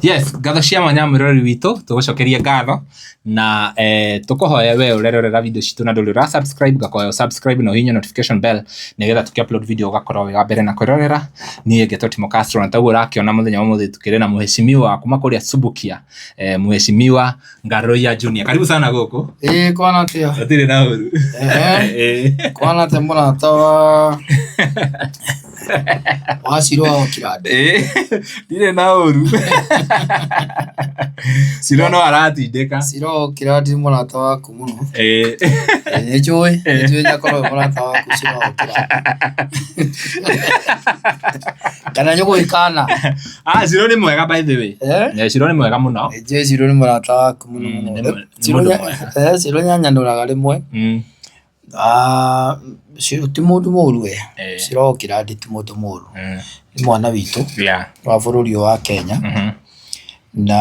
Yes, ngatho cia mwanya mwĩroreri witũ, tũgũcokerie ngatho na tũkũhoya we ũrerorera video citũ na ndũrĩ ũra subscribe, ngakoya subscribe na ũhihinye notification bell nĩgetha tũkĩ upload video ũgakorwo wĩ wa mbere na kwĩrorera. Niĩ ngetwo Timo Castro na taguo ũrakĩona mũthenya wa ũmũthĩ tũkĩrĩ na mheshimiwa kuma kũrĩa Subukia, mheshimiwa Ngaruiya Junior. Karibu sana gũkũ. Ĩĩ kwana atĩa? Gũtirĩ na ũru. Ehe. Kwana atĩa mũrata wa wa Ciro wa Okirandi? Ĩĩ, ndirĩ na ũru. Ciro no aratindĩka. Ciro wa Okirandi nĩ mũrata waku mũno. Ĩĩ. Nĩ njũĩ, nĩ njũĩ nĩ akorwo e mũrata waku Ciro wa Okirandi. Kana nĩ ũgũgĩkana? Ah, Ciro nĩ mwega by the way. Eh? Ciro nĩ mwega mũno. Nĩ njũĩ Ciro nĩ mũrata waku mũno mũno. Nĩ Ciro mũndũ nĩ- mwega. Ciro nĩanyanũraga rĩmwe. Ah, Ciro ti mũndũ mũru we. Ciro wa Okirandi ti mũndũ mũru. Nĩ mwana witũ wa bũrũri ũyũ wa Kenya. Na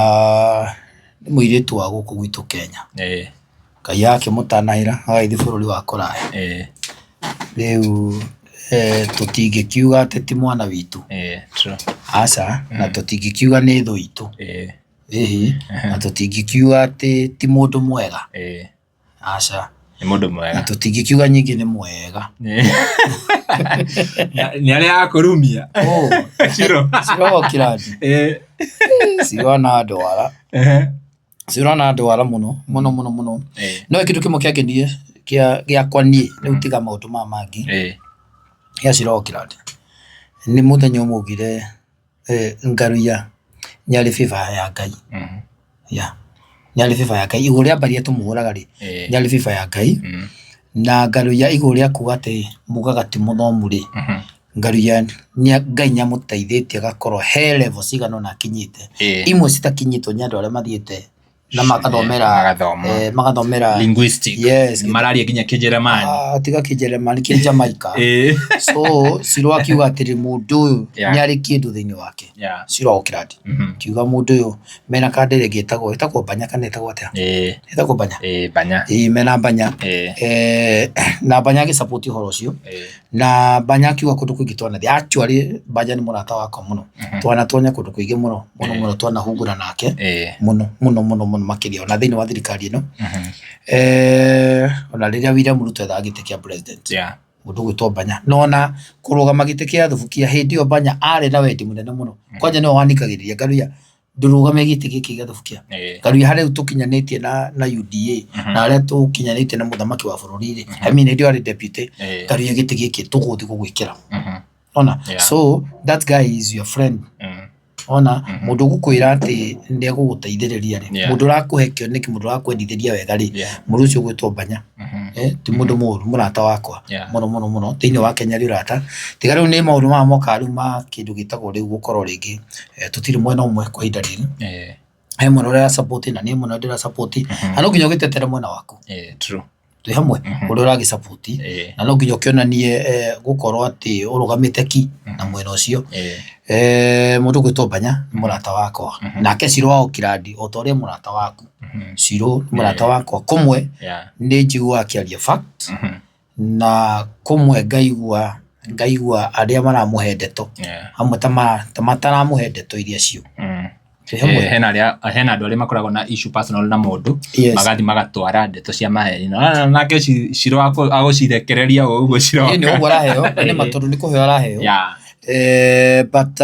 nĩ mũirĩtu wa gũkũ gwitũ Kenya. Ngai agakĩmũtanahĩra agagĩthiĩ bũrũri wa kũraya. Rĩu tũtingĩkiuga atĩ ti mwana witũ. Aca, na tũtingĩkiuga nĩ thũ itũ. Ĩhĩ, na tũtingĩkiuga atĩ ti mũndũ mwega. Aca. Nĩ mũndũ mwega. Na tũtingĩkiuga nyingĩ nĩ mwega. Nĩ arĩa akũrumia. Ciro. Ciro wa Okirandi. Ciro ana ndwara. Ciro ana ndwara mũno mũno mũno mũno. No kĩndũ kĩmwe kĩangenirie kĩa gĩakwa niĩ rĩu tiga maũndũ maya mangĩ gĩa Ciro wa Okirandi nĩ mũthenya ũmwe augire Ngaruiya nĩ arĩ favor ya Ngai. Yeah, nĩ arĩ favor ya Ngai. Igũrũ rĩa mbaria tũmũhũraga rĩ, nĩ arĩ favor ya Ngai. Na Ngaruiya igũrũ rĩa kuga atĩ mugaga ti mũthomu rĩ, Ngaruiya Ngai nĩ amũteithĩtie agakorwo he level cigana ũna akinyĩte. Imwe citakinyĩtwo nĩ andũ arĩa mathiĩte na makathomera Magathoma. magathomera Linguistic. Yes. Mararia nginya Kĩnjeremani. Ah, tiga Kĩnjeremani, Kĩnjamaika. So Ciro akiuga atĩrĩ mũndũ ũyũ nĩ arĩ kĩndũ thĩinĩ wake. Ciro wa Okirandi. Akiuga mũndũ ũyũ mena kandere getagwo ĩtagwo Banya kana ĩtagwo atĩa? Ĩtagwo Banya. Banya. Ĩĩ mena Banya. Na Banya agĩ support ũhoro ũcio. Na Banya akiuga kũndũ kũingĩ twanathiĩ. Actually Banya nĩ mũrata wakwa mũno. Twanatonya kũndũ kũingĩ mũno mũno mũno twanahungura nake mũno mũno mũno mũno makĩria ona thĩinĩ wa thirikari ĩno. Ona rĩrĩa William Ruto ethaga gĩtĩ kĩa president mũndũ ũgwĩtwo Banya. Na ona kũrũgama gĩtĩ kĩa Thubukia hĩndĩ ĩyo Banya arĩ na wendi mũnene mũno. Kwanja nĩwe wanikagĩrĩria Ngaruiya ndũrũgame gĩtĩ gĩkĩ gĩa Thubukia. Ngaruiya harĩa rĩu tũkinyanĩtie na UDA na harĩa tũkinyanĩtie na mũthamaki wa bũrũri rĩ, I mean hĩndĩ ĩyo arĩ deputy, Ngaruiya gĩtĩ gĩkĩ tũgũthiĩ gũgwĩkĩra. Ona so that guy is your friend. Ona mũndũ ũgũkwĩra atĩ nĩ egũgũteithĩrĩria rĩ, mũndũ ũrakũhe kĩoneki, mũndũ ũrakwendithĩria wega rĩ, mũndũ ũcio ũgwĩtwo Banya. Ti mũndũ mũru, mũrata wakwa mũno mũno mũno thĩinĩ wa Kenya rĩ ũrata. Tiga rĩu nĩ maũndũ maya mokaga rĩu ma kĩndũ gĩtagwo rĩu gũkorwo rĩngĩ tũtirĩ mwena ũmwe kwa ihinda rĩrĩ. He mwena ũrĩa ũra support na niĩ mwena ũrĩa ndĩra support na no nginya ũgĩtetere mwena waku. Twĩ hamwe ũrĩa ũragĩ support na no nginya ũkĩonanie gũkorwo atĩ ũrũgamĩte ki na mwena ũcio. Mũndũ ũgwĩtwo Banya nĩ mũrata wakwa nake Ciro wa Okirandi o ta ũrĩa mũrata waku. Ciro nĩ mũrata wakwa kũmwe nĩ njiguaga akĩaria fact na kũmwe ngaigua ngaigua arĩa maramũhe ndeto amwe ta mataramũhe ndeto iria cio. Twĩ hamwe. Hena arĩa hena andũ arĩa makoragwo na issue personal na mũndũ Yes. magathi magatwara ndeto cia maheni nake Ciro agũcirekereria o ũguo Ciro. Ĩĩ nĩ ũguo araheo na nĩ ma tondũ nĩ kũheo araheo. But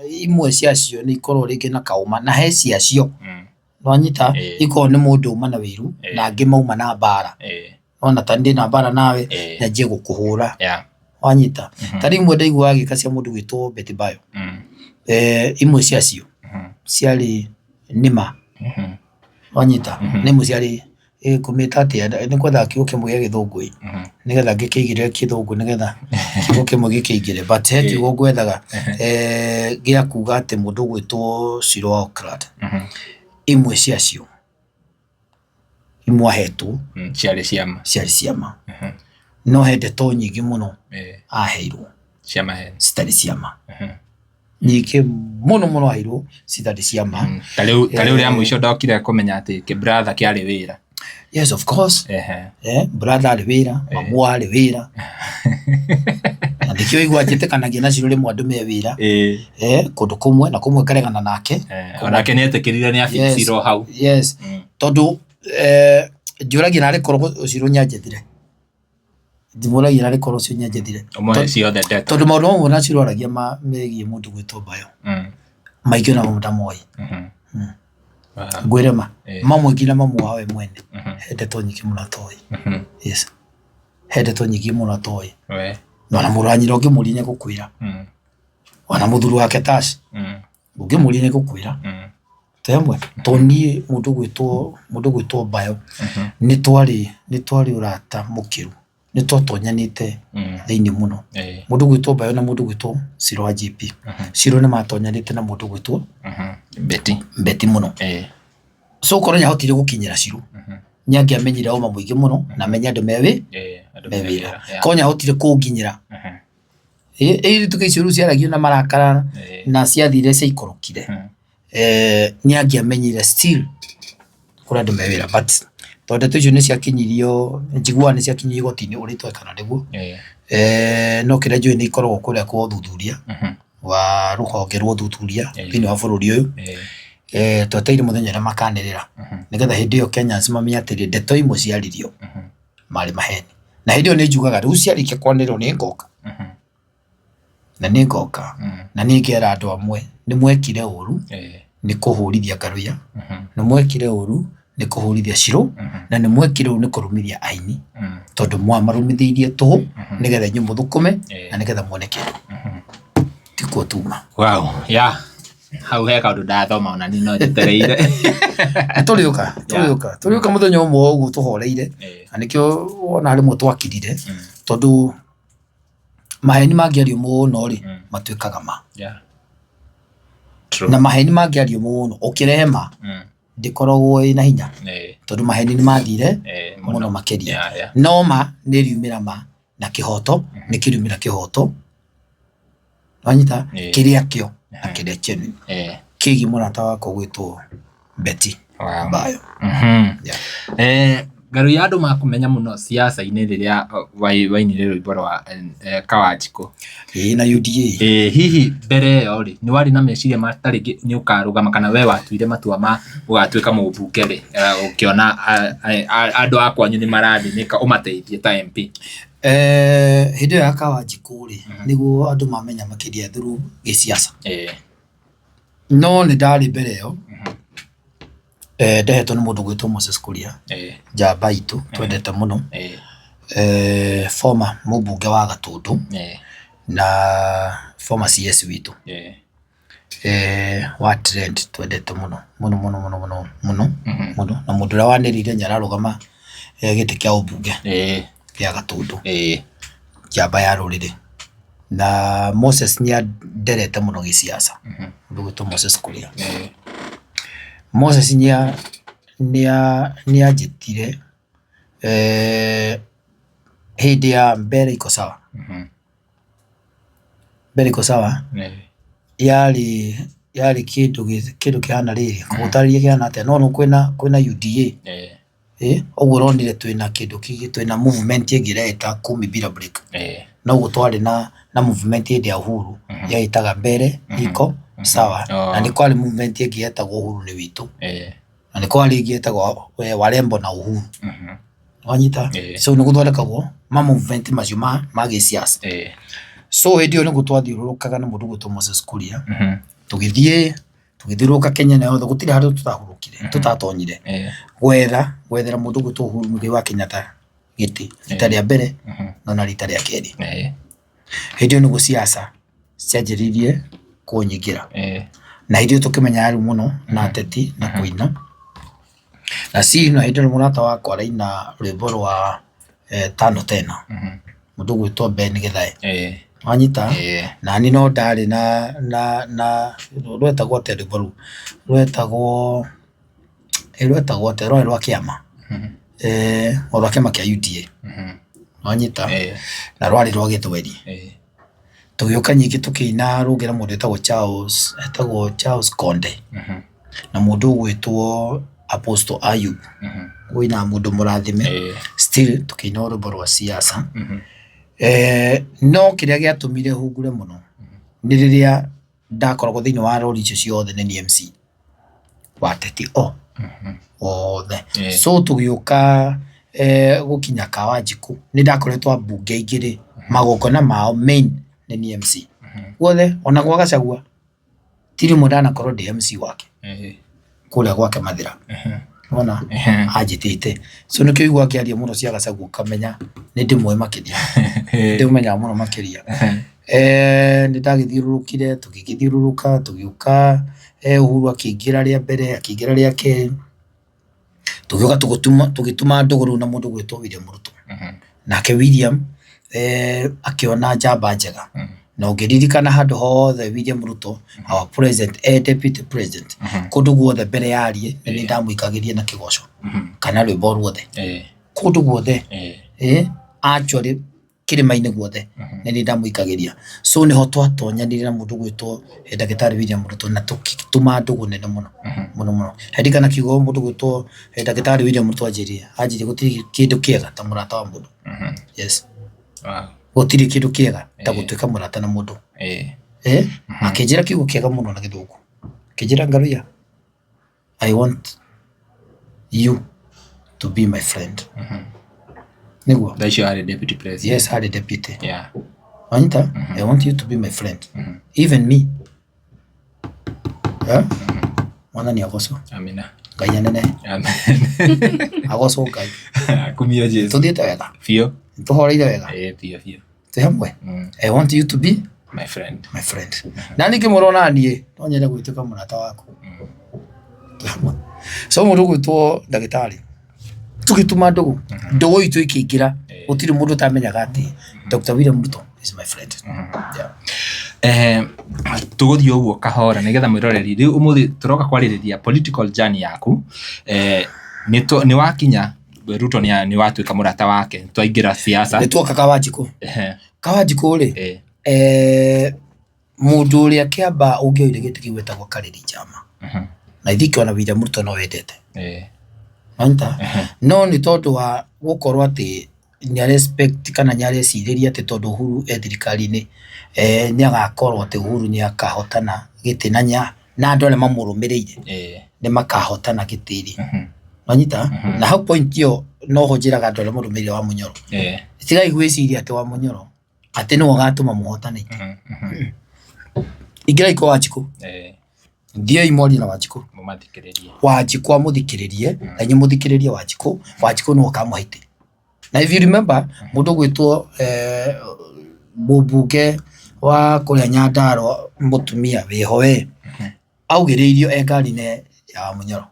imwe ciacio nĩ ikoragwo rĩngĩ na kaũma na he ciacio nĩwanyita ikoragwo nĩ mũndũ uma na wĩiru na angĩ mauma na mbara. Nĩwona ta ndĩna mbara nawe nyanjie gũkũhũra wanyita. Ta rĩu imwe ndaiguaga agĩka cia mũndũ ũgwĩtwo Betty Bayo imwe ciacio ciarĩ nĩma wanyita na imwe ciarĩ ngũmĩta atĩa nĩ ngwendaga kiugo kĩmwe gĩa gĩthũngũ ĩ nĩgetha ngĩkĩigĩrĩre kĩthũngũ nĩgetha kiugo kĩmwe gĩkĩingĩre but he kiugo ngwethaga gĩa kuga atĩ mũndũ ũgwĩtwo Ciro wa Oakland imwe ciacio imwe ahetwo Ciarĩ ciama. Ciarĩ ciama. No he ndeto nyingĩ mũno aheirwo Cia maheni. Citarĩ ciama. Nyingĩ mũno mũno aheirwo citarĩ ciama. Ta rĩu rĩa mũico ndokire kũmenya atĩ kĩ brother kĩarĩ wĩra. Yes, of course. Ehe. Eh, brother arĩ wĩra, mamu arĩ wĩra. Na nĩkĩo igua njĩtĩkanagia na Shiro rĩmwe andũ me wĩra. Ĩĩ. Eh, kũndũ kũmwe na kũmwe ngaregana nake. Eh, onake nĩ etĩkĩrire nĩ aficirwo hau. Yes. Tondũ eh, njũragia narĩ korwo Shiro nĩanjethire. Ndimũragia narĩ korwo ũcio nĩanjethire. Ũmwe ciothe ndeto. Tondũ maũndũ mamwe na Shiro aragia ma megiĩ mũndũ gwĩtwo Bayo. Maingĩ ona mamwe ndamoĩ. Ngwĩre ma, mamwe nginya mamu wao we mwene he ndeto nyingĩ mũno atoĩ. Yes. He ndeto nyingĩ mũno atoĩ. Na ona mũrũ wa nyina ũngĩmũria nĩegũkwĩra. Ona mũthuri wake Tash ũngĩmũria nĩegũkwĩra. Twĩ hamwe? Tondũ niĩ mũndũ ũgwĩtwo mũndũ ũgwĩtwo Bayo nĩ twarĩ nĩ twarĩ ũrata mũkĩru. Nĩ twatonyanĩte thĩinĩ mũno. Mũndũ ũgwĩtwo Bayo na mũndũ ũgwĩtwo Shiro wa JP. Shiro nĩ matonyanĩte na mũndũ ũgwĩtwo Betty. Betty mũno. So korwo nĩ ahotire gũkinyĩra Shiro, nĩ angĩamenyire ũma mũingĩ mũno na amenye andũ me wĩ me wĩra. Korwo nĩ ahotire kũnginyĩra, ĩ icio rĩu ciaragio na marakara na ciathire ciaikũrũkire. Nĩ angĩamenyire still kũrĩ andũ me wĩra but tondũ ndeto icio nĩ ciakinyirio, njiguaga nĩ ciakinyirio igoti-inĩ ũrĩa itoĩ kana nĩguo. No kĩrĩa njũĩ nĩ ikoragwo kũrĩa kwa ũthuthuria wa rũhonge rwa ũthuthuria thĩinĩ wa bũrũri ũyũ. Twetereire mũthenya ũrĩa makanĩrĩra nĩgetha hĩndĩ ĩyo Kenyans mamenye atĩrĩrĩ ndeto imwe ciaririo marĩ maheni. Na hĩndĩ ĩyo nĩ njugaga rĩu ciarĩkia kwanĩrĩrwo nĩ ngoka. Na nĩ ngoka na nĩ ngera andũ amwe nĩ mwekire ũru nĩ kũhũrithia Ngaruiya, nĩ mwekire ũru nĩ kũhũrithia Shiro, na nĩ mwekire ũru nĩ kũrumithia aini tondũ mwamarumithĩirie tũhũ nĩgetha inyuĩ mũthũkũme na nĩgetha muone kĩndũ. Tikuo tuma. Wow, yeah. Hau he kaũndũ ndathoma ona niĩ no njetereire. Nĩ tũrĩũka, tũrĩũka, tũrĩũka mũthenya ũmwe ũguo tũhoreire na nĩkĩo wona rĩmwe twakirire tondũ maheni mangĩario mũno rĩ, matuĩkaga ma. Yeah. True. Na maheni mangĩario mũno ũkĩrehe ma ndĩkoragwo ĩna hinya tondũ maheni nĩ mathire mũno makĩria. No ma nĩ ĩriumĩra ma na kĩhoto nĩ kĩriumĩra kĩhoto. Wanyita? Kĩrĩa kĩo na kĩrĩa genuine. Kĩgiĩ mũrata wakwa ũgwĩtwo Betty Bayo. Yeah. Ngaruiya andũ makũmenya mũno siasa-inĩ rĩrĩa wainire rwĩmbo rwa Kawanjikũ. Ĩĩ na UDA. Ĩĩ hihi mbere ĩyo rĩ, nĩ warĩ na meciria ma ta rĩngĩ nĩ ũkarũgama kana we watuire matua ma gũgatuĩka mũmbunge rĩ, ũkĩona andũ a kwanyu nĩ marathĩnĩka ũmateithie ta MP? Hĩndĩ ĩyo ya Kawanjikũ rĩ, nĩguo andũ mamenya makĩria through gĩsiasa. No nĩ ndarĩ mbere ĩyo, ndehetwo nĩ mũndũ ũgwĩtwo Moses Kuria, njamba itũ twendete mũno, former mũmbunge wa Gatũndũ na former CS witũ wa Trend twendete mũno mũno mũno mũno mũno mũno mũno, na mũndũ ũrĩa wanĩrĩire nĩ ararũgama gĩtĩ kĩa ũmbunge kĩa Gatũndũ, njamba ya rũrĩrĩ. Na Moses nĩ anderete mũno gĩsiasa, mũndũ ũgwĩtwo Moses Kuria. Moses nĩ anjĩtire hĩndĩ ya Mbere Iko Sawa. Mbere Iko Sawa yarĩ yarĩ kĩndũ kĩndũ kĩhana rĩrĩ, ngũgũtarĩria kĩhana atĩa, no kwĩna kwĩna UDA. Ũguo ũronire twĩna kĩndũ kĩngĩ twĩna movement ĩngĩ ĩreĩta Kumi Bila Break. Noguo twarĩ na na movement hĩndĩ ya Uhuru yeĩtaga Mbere Iko Sawa. Na nĩ kwarĩ movement ĩngĩ yetagwo Uhuru nĩ witũ. Na nĩ kwarĩ ĩngĩ yetagwo Warembo na Uhuru. Wanyita? So nĩ gũthondekagwo ma movement macio ma ma gĩsiasa. So hĩndĩ ĩyo nĩguo twathiũrũrũkaga na mũndũ ũgwĩtwo Moses Kuria. Tũgĩthiĩ tũgĩthiũrũrũka Kenya ĩno yothe gũtirĩ handũ tũtahurũkire tũtatonyire gwetha gwethera mũndũ ũgwĩtwo Uhuru Muigai wa Kenyatta gĩtĩ rita rĩa mbere no na rita rĩa kerĩ. Hĩndĩ ĩyo nĩguo siasa cianjĩrĩirie kũnyingĩra. Na hĩndĩ ĩyo tũkĩmenya rĩu mũno na ateti na kũina. Na na hĩndĩ ĩyo mũrata wakwa araina rwĩmbo rwa Tano Tena, mũndũ ũgwĩtwo Ben Githae. Wanyita? Nani no ndarĩ na na na rwetagwo atĩa rwĩmbo rũu? Rwetagwo rwetagwo atĩa? Rwarĩ rwa kĩama. O rwa kĩama kĩa UDA. Wanyita? Na rwarĩ rwa gĩthweri. Tũgĩũka ningĩ tũkĩina rũngĩ na mũndũ wĩtagwo Charles, etagwo Charles Konde. Na mũndũ ũgwĩtwo Apostle Ayub. Ũinaga mũndũ mũrathime. Still tũkĩina rwĩmbo rwa siasa. No kĩrĩa gĩatũmire hungure mũno nĩ rĩrĩa ndakoragwo thĩinĩ wa rori icio ciothe nĩ niĩ MC wa ateti othe. So tũgĩũka gũkinya Kawanjikũ nĩ ndakoretwo ambunge aingĩ rĩ, magongona mao main nĩ niĩ MC. Guothe ona gwa Gachagua ti rĩmwe ndanakorwo ndĩ MC wake kũrĩa gwake Mathĩra. Wona anjĩtĩte. So nĩkĩo ũiguaga ngĩaria mũno cia Gachagua ũkamenya nĩ ndĩmũĩ makĩria. Ndĩmũmenyaga mũno makĩria. Nĩ ndagĩthiũrũrũkire tũgĩgĩthiũrũrũka tũgĩũka Uhuru akĩingĩra rĩa mbere akĩingĩra rĩa kerĩ. Tũgĩũka tũgĩtuma ndũgũ rĩu na mũndũ ũgwĩtwo William Ruto. Nake William akĩona njamba njega. Na ũngĩririkana handũ hothe William Ruto our president e deputy president kũndũ guothe mbere ya arie nĩ niĩ ndamũikagĩria na kĩgoco kana rwĩmbo ruothe. Kũndũ guothe. Actually kĩrĩma-inĩ guothe nĩ niĩ ndamũikagĩria. So nĩho twatonyanire na mũndũ ũgwĩtwo ndagĩtarĩ William Ruto na tũgĩtuma ndũgũ nene mũno mũno mũno. Ndirikana kiugo mũndũ ũgwĩtwo ndagĩtarĩ William Ruto anjĩrire, anjĩrire gũtirĩ kĩndũ kĩega ta mũrata wa mũndũ. Yes. Gũtirĩ kĩndũ kĩega ta gũtuĩka mũrata na mũndũ. Akĩnjĩra kiugo kĩega mũno na gĩthũngũ. Akĩnjĩra Ngaruiya, I want you to be my friend. Nĩguo? Thaa icio arĩ deputy president. Yes, arĩ deputy. Wanyita? I want you to be my friend. Even me. Eh? Mwathani agocwo. Amina. Ngai anene. Amen. Agocwo Ngai. Kumio Jesu. Tũthiĩte wega. Biũ. Tũhoreire wega. Ĩĩ biũ biũ. Twĩ hamwe. I want you to be My friend. my friend. Na ningĩ mũrona niĩ no nyende gwĩtuĩka mũrata waku. Twĩ hamwe. So mũndũ ũgwĩtwo ndagĩtarĩ tũgĩtuma ndũgũ ndũgũ itũ ĩkĩingĩra gũtirĩ mũndũ ũtamenyaga atĩ Dr. William Ruto is my friend. Yeah. Tũgũthiĩ ũguo kahora nĩgetha mwĩroreri rĩu ũmũthĩ tũroka kwarĩrĩria political journey yaku. Nĩ wakinya Ruto nĩ watuĩka mũrata wake twaingĩra siasa. Nĩ tuoka Kawanjikũ. Kawanjikũ rĩ, mũndũ ũrĩa kĩamba ũngĩoire gĩtĩ kĩu etagwo Karĩri Njama. Na I think ona William Ruto no wendete. Wanyita? No nĩ tondũ wa gũkorwo atĩ nĩ a respect kana nĩ arecirĩria atĩ tondũ Uhuru e thirikari-inĩ nĩ agakorwo atĩ Uhuru nĩ akahotana gĩtĩ na andũ arĩa mamũrũmĩrĩire nĩ makahotana gĩtĩ rĩ. Wanyita? Na hau point ĩyo noho njĩraga andũ arĩa marũmĩrĩire Wamunyoro. Tigai gwĩciria atĩ Wamunyoro atĩ nĩwe ũgatũma mũhotane itĩ. Ingĩrai kwa Wanjikũ. Thiĩi mwarie na Wanjikũ. Wanjikũ amũthikĩrĩrie na inyuĩ mũthikĩrĩrie Wanjikũ. Wanjikũ nĩwe ũkamũhe itĩ. Na if you remember mũndũ ũgwĩtwo mũmbunge wa kũrĩa Nyandarua mũtumia wĩho we, augĩrĩirio e ngari-inĩ ya Wamunyoro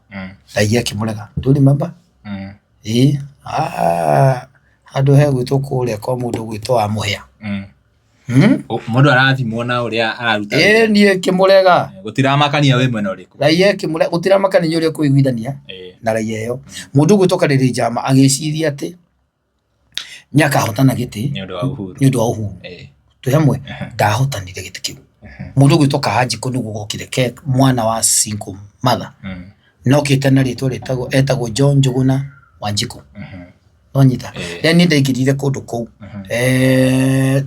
Raia akĩmũrega. Do you remember? Ĩĩ handũ hegwĩtwo kũrĩa kwa mũndũ ũgwĩtwo Wamũhĩa. Mũndũ arathimwo na ũrĩa araruta wĩra. Ĩĩ niĩ ngĩmũrega. Gũtiramakania wĩ mwena ũrĩkũ. Raia ĩkĩmũrega, gũtiramakania nĩ ũrĩa ũkũiguithania na raia ĩyo. Mũndũ ũgwĩtwo Karĩrĩ Njama agĩciria atĩ nĩ akahotana gĩtĩ Nĩ ũndũ wa Uhuru. Nĩ ũndũ wa Uhuru. Twĩ hamwe? Ndahotanire gĩtĩ kĩu. Mũndũ ũgwĩtwo Kahanjikũ nĩguo gokire ke mwana wa single mother. Na okĩte na rĩtwa rĩtagwo etagwo John Njũgũna Wanjikũ. Wanyita? Rĩrĩa niĩ ndaingĩrire kũndũ kũu,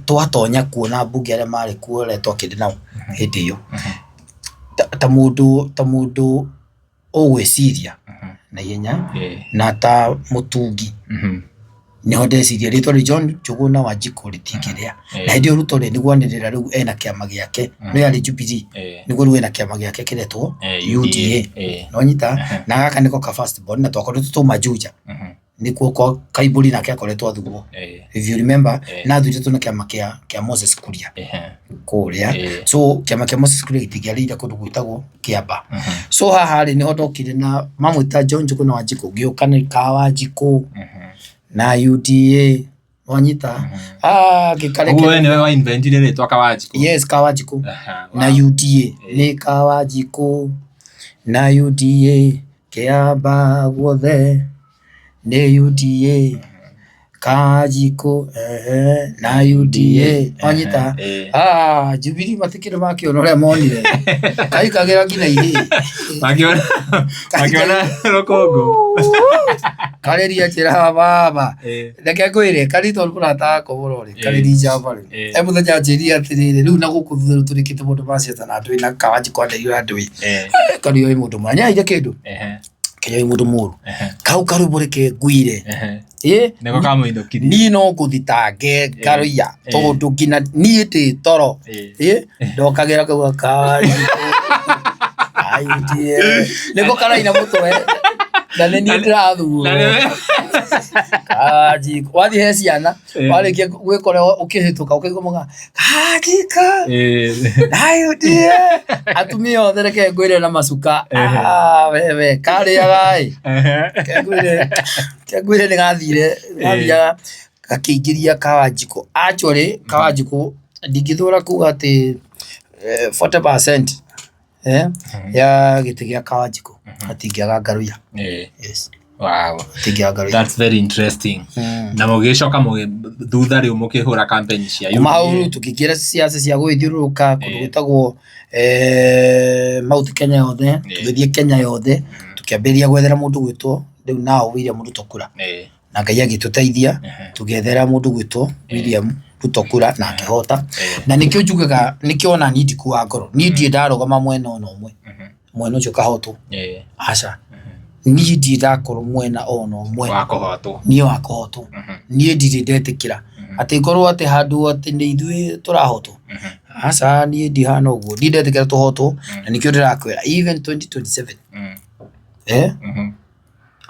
twatonya kuo na ambunge arĩa marĩ kuo arĩa twakĩrĩ nao hĩndĩ ĩyo, ta mũndũ ta mũndũ ũgwĩciria naihenya na ta mũtungi, nĩho ndeciria rĩtwa rĩu John Njũgũna Wanjikũ rĩtingĩrĩa. Na hĩndĩ ĩyo Ruto rĩ, nĩ kwanĩrĩra rĩu ena kĩama gĩake, no yarĩ Jubilee, nĩguo rĩu ena kĩama gĩake kĩretwo UDA. Nĩwanyita? Na gaka nĩko ka first born na twakoretwo twauma Juja. Nĩkuo kwa Kaiburi nake akoretwo athurwo. If you remember, na athurĩtwo na kĩama kĩa Moses Kuria kũrĩa. So kĩama kĩa Moses Kuria gĩtingĩarĩire kũndũ gwĩtagwo Kĩamba. So haha rĩ, nĩho ndokire na mamwĩta John Njũgũna Wanjikũ, ngĩũka nĩ ka Wanjikũ na UDA, wanyita? Ah, ngĩkareke. Ũguo we nĩwe wa inventire rĩtwa Kawanjikũ? Yes, Kawanjikũ. Na UDA nĩ Kawanjikũ na UDA Kĩamba guothe nĩ UDA. Kajiko ehe na UDA wanyita ah Jubilee matikĩrĩ makĩona ũrĩa monire kaikagĩra nginya ihĩĩ Makiona makiona rũkũngũ. Karĩria njĩra baba reke ngwĩre kari tondũ mũrata wakwa mũno rĩ karĩri njamba rĩ he mũthenya anjĩrire atĩrĩrĩ rĩu na gũkũ thutha rĩu tũrĩkĩte maũndũ ma ciaca na ndũĩ na Kawanjikũ andeithia na ndũĩ kari oĩ mũndũ mwega nĩaheire kĩndũ Kenya wĩ mũndũ mũru kau karwĩmbo reke ngwire ĩ Nĩko kamũinũkirie. niĩ no ngũthitange ngaroiya tondũ nginya niĩ ndĩ toro ĩ ndokagĩra kau Kawanjikũ aitie nĩko karaina mũtwe na nĩ niĩ ndĩrathurwo Na nĩwe- Kajiko wathiĩ he ciana warĩkia gwĩkora ũkĩhĩtũka ũkaigua mauga Kajiko nayo ndiĩ atumia othe reke ngwĩre na macuka Ah, wewe karĩaga ĩ Reke ngwĩre reke ngwĩre nĩ gathire gathiaga gakĩingĩria Kawanjikũ actually Kawanjikũ ndingĩthũra kuga atĩ 40% eh, ya gĩtĩ gĩa Kawanjikũ hatingĩaga Ngaruiya. Yes. Wow. Hatingĩaga Ngaruiya. That's very interesting. Na mũgĩcoka thutha rĩu mũkĩhũra campaign cia Kuma hau UDA. rĩu tũkĩingĩra ciaca cia gũgĩthiũrũrũka kũndũ gwĩtagwo Mount Kenya yothe, tũgĩthiĩ Kenya yothe, tũkĩambĩrĩria gwethera mũndũ ũgwĩtwo rĩu now William Ruto kura. Na Ngai agĩtũteithia tũgĩethera mũndũ ũgwĩtwo William Ruto kura na akĩhota. Na nĩkĩo njugaga nĩkĩo ona niĩ ndikuaga ngoro, niĩ ndirĩ ndarũgama mwena ona ũmwe, mwena ũcio ũkahotwo, aca. Niĩ ndirĩ ndakorwo mwena ona ũmwe Wa kũhotwo. niĩ wa kũhotwo. Niĩ ndirĩ ndetĩkĩra atĩ ngorwo atĩ handũ atĩ nĩ ithuĩ tũrahotwo, aca niĩ ndihana ũguo, ndirĩ ndetĩkĩra tũhotwo na nĩkĩo ndĩrakwĩra even 2027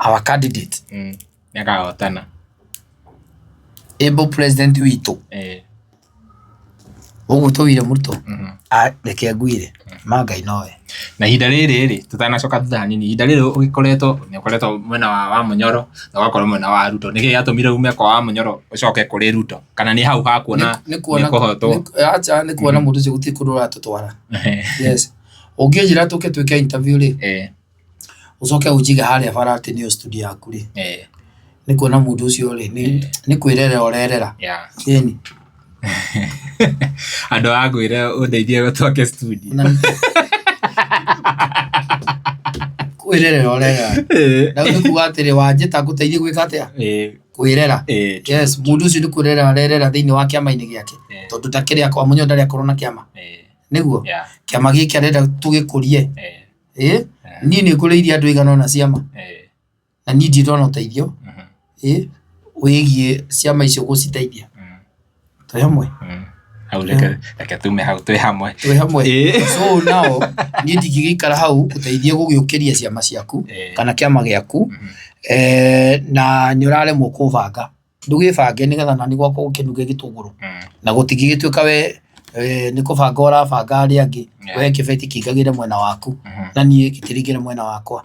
our candidate Nĩakahotana. Able president witũ ũguo William Ruto reke ngwĩre ma Ngai nowe. Na ihinda rĩrĩ rĩ, tũtanacoka thutha hanini, ihinda rĩrĩ ũgĩkoretwo nĩ ũkoretwo mwena wa Wamunyoro na ũgakorwo mwena wa Ruto, nĩkĩ gĩatũmire ume kwa Wamunyoro ũcoke kũrĩ Ruto? Kana nĩ hau ha kuona Nĩ kuona nĩ kũhotwo? Acha nĩ kuona mũndũ ũcio gũtirĩ kũndũ ũratũtwara. Yes. Ũngĩnjĩra tũke twĩke interview rĩ, ũcoke ũnjige harĩa bara atĩ nĩyo studio yaku rĩ, nĩ kuona mũndũ ũcio rĩ, nĩ kwĩrerera ũrerera. Ĩni. Andũ a ngwĩre ũndeithie twake studio. Kwĩrerera ũrerera. Na rĩu nĩ kuga atĩrĩ wanjĩta ngũteithie gwĩka atĩa? Kwĩrera. Yes, mũndũ ũcio nĩ kwĩrera arerera thĩinĩ wa kĩama-inĩ gĩake. Tondũ ndakĩrĩ akorwo Mũnyo ndarĩ akorwo na kĩama. Nĩguo? Kĩama gĩkĩ arenda tũgĩkũrie. Ĩ niĩ nĩ ngũrĩirie andũ aigana ũna ciama na niĩ ndirĩ ndona ũteithio ĩ wĩgiĩ ciama icio gũciteithia. Twĩ hamwe? Hau reke tume hau twĩ hamwe. Twĩ hamwe. So now niĩ ndingĩgĩikara hau ngũteithie gũgĩũkĩria ciama ciaku kana kĩama gĩaku na nĩ ũraremwo kũbanga. Ndũgĩbange nĩgetha nani gwakwa gũkĩnunge gĩtũngũrũ na gũtingĩgĩtuĩka we nĩ kũbanga ũrabanga arĩa angĩ we kĩbeti kĩingagĩre mwena waku na niĩ gĩtiringĩre mwena wakwa.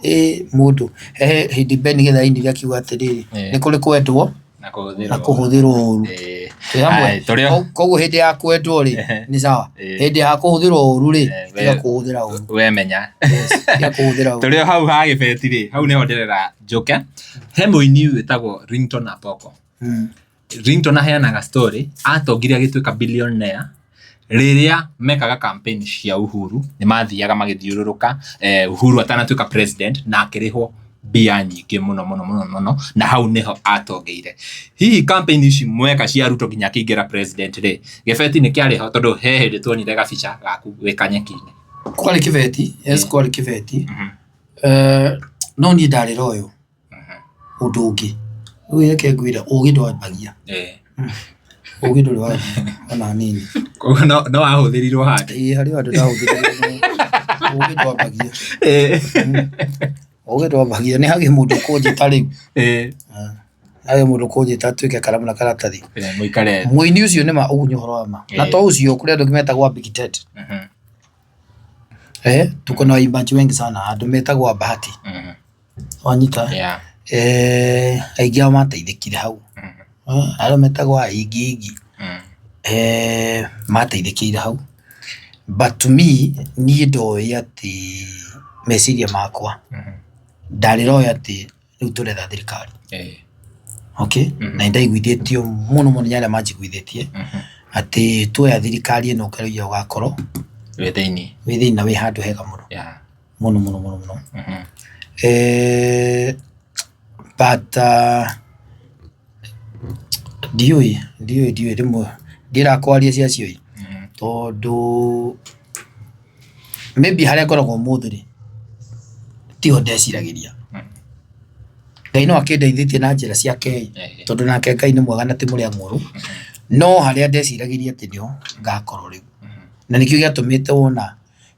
Ĩ mũndũ he hĩndĩ Ben Githaini ainire akiuga atĩrĩrĩ nĩ kũrĩ kwendwo na kũhũthĩrwo ũru. Twĩ hamwe? Koguo hĩndĩ ya kwendwo rĩ nĩ sawa, hĩndĩ ya kũhũthĩrwo ũru rĩ tiga kũhũthĩra ũru. Wemenya. Tiga kũhũthĩra ũru. Tũrĩ o hau ha gĩbeti rĩ, hau nĩho ndĩrenda njoke. He mũini wĩtagwo Ringtone Apoko. Ringtone aheanaga story atongire agĩtuĩka billionaire rĩrĩa mekaga campaign cia Uhuru nĩ mathiaga magĩthiũrũrũka Uhuru atanatuĩka president na akĩrĩhwo mbia nyingĩ mũno mũno mũno mũno na hau nĩho atongeire. Hihi campaign ici mweka cia Ruto nginya akĩingĩra president rĩ, gĩbeti nĩ kĩarĩ ho tondũ he hĩndĩ tuonire gabica gaku wĩ kanyeki-inĩ. Kwarĩ kĩbeti, yes kwarĩ kĩbeti. No niĩ ndarĩ loyal ũndũ ũngĩ, rĩu reke ngwĩre ũgĩ ndwambagia, ũgĩ ndũrĩ wambia ona hanini. Koguo no wahũthĩrirwo handũ. Ĩĩ harĩ handũ ndahũthĩrirwo no ũgĩ ndwambagia. Ũgĩ ndwambagia, nĩ hagĩe mũndũ ũkũnjĩta rĩu, hagĩe mũndũ ũkũnjĩta twĩke karamu na karatathi. Mũikare. Mũini ũcio nĩ ma ũguo nĩ ũhoro wa ma, na to ũcio kũrĩ andũ angĩ metagwo a Big Ted. Eh, tuko na waimbaji wengi sana andũ metagwo a Bahati. Wanyita? Eh, aingĩ ao mateithĩkire hau. Arĩa metagwo a Iggy Iggy, eh, mateithĩkĩire hau. But to me, niĩ ndoĩ atĩ meciria makwa, ndarĩ loyal atĩ rĩu tũretha thirikari. Okay, na nĩndaiguithĩtio mũno mũno nĩ arĩa manjiguithĩtie atĩ tuoya thirikari ĩno Ngaruiya ũgakorwo Wĩ thĩinĩ. wĩ thĩinĩ na wĩ handũ hega mũno mũno mũno mũno mũno. But ndiũĩ ndiũĩ ndiũĩ rĩmwe ndirakwaria cia ciũi tondũ maybe harĩa ngoragwo ũmũthĩ rĩ tiho ndeciragĩria. Ngai no akĩndeithĩtie na njĩra ciake ĩ, tondũ nake Ngai nĩ mwega na ti mũrĩa ng'ũũrũ, no harĩa ndeciragĩria atĩ nĩho ngakorwo rĩu. Na nĩkĩo gĩatũmĩte wona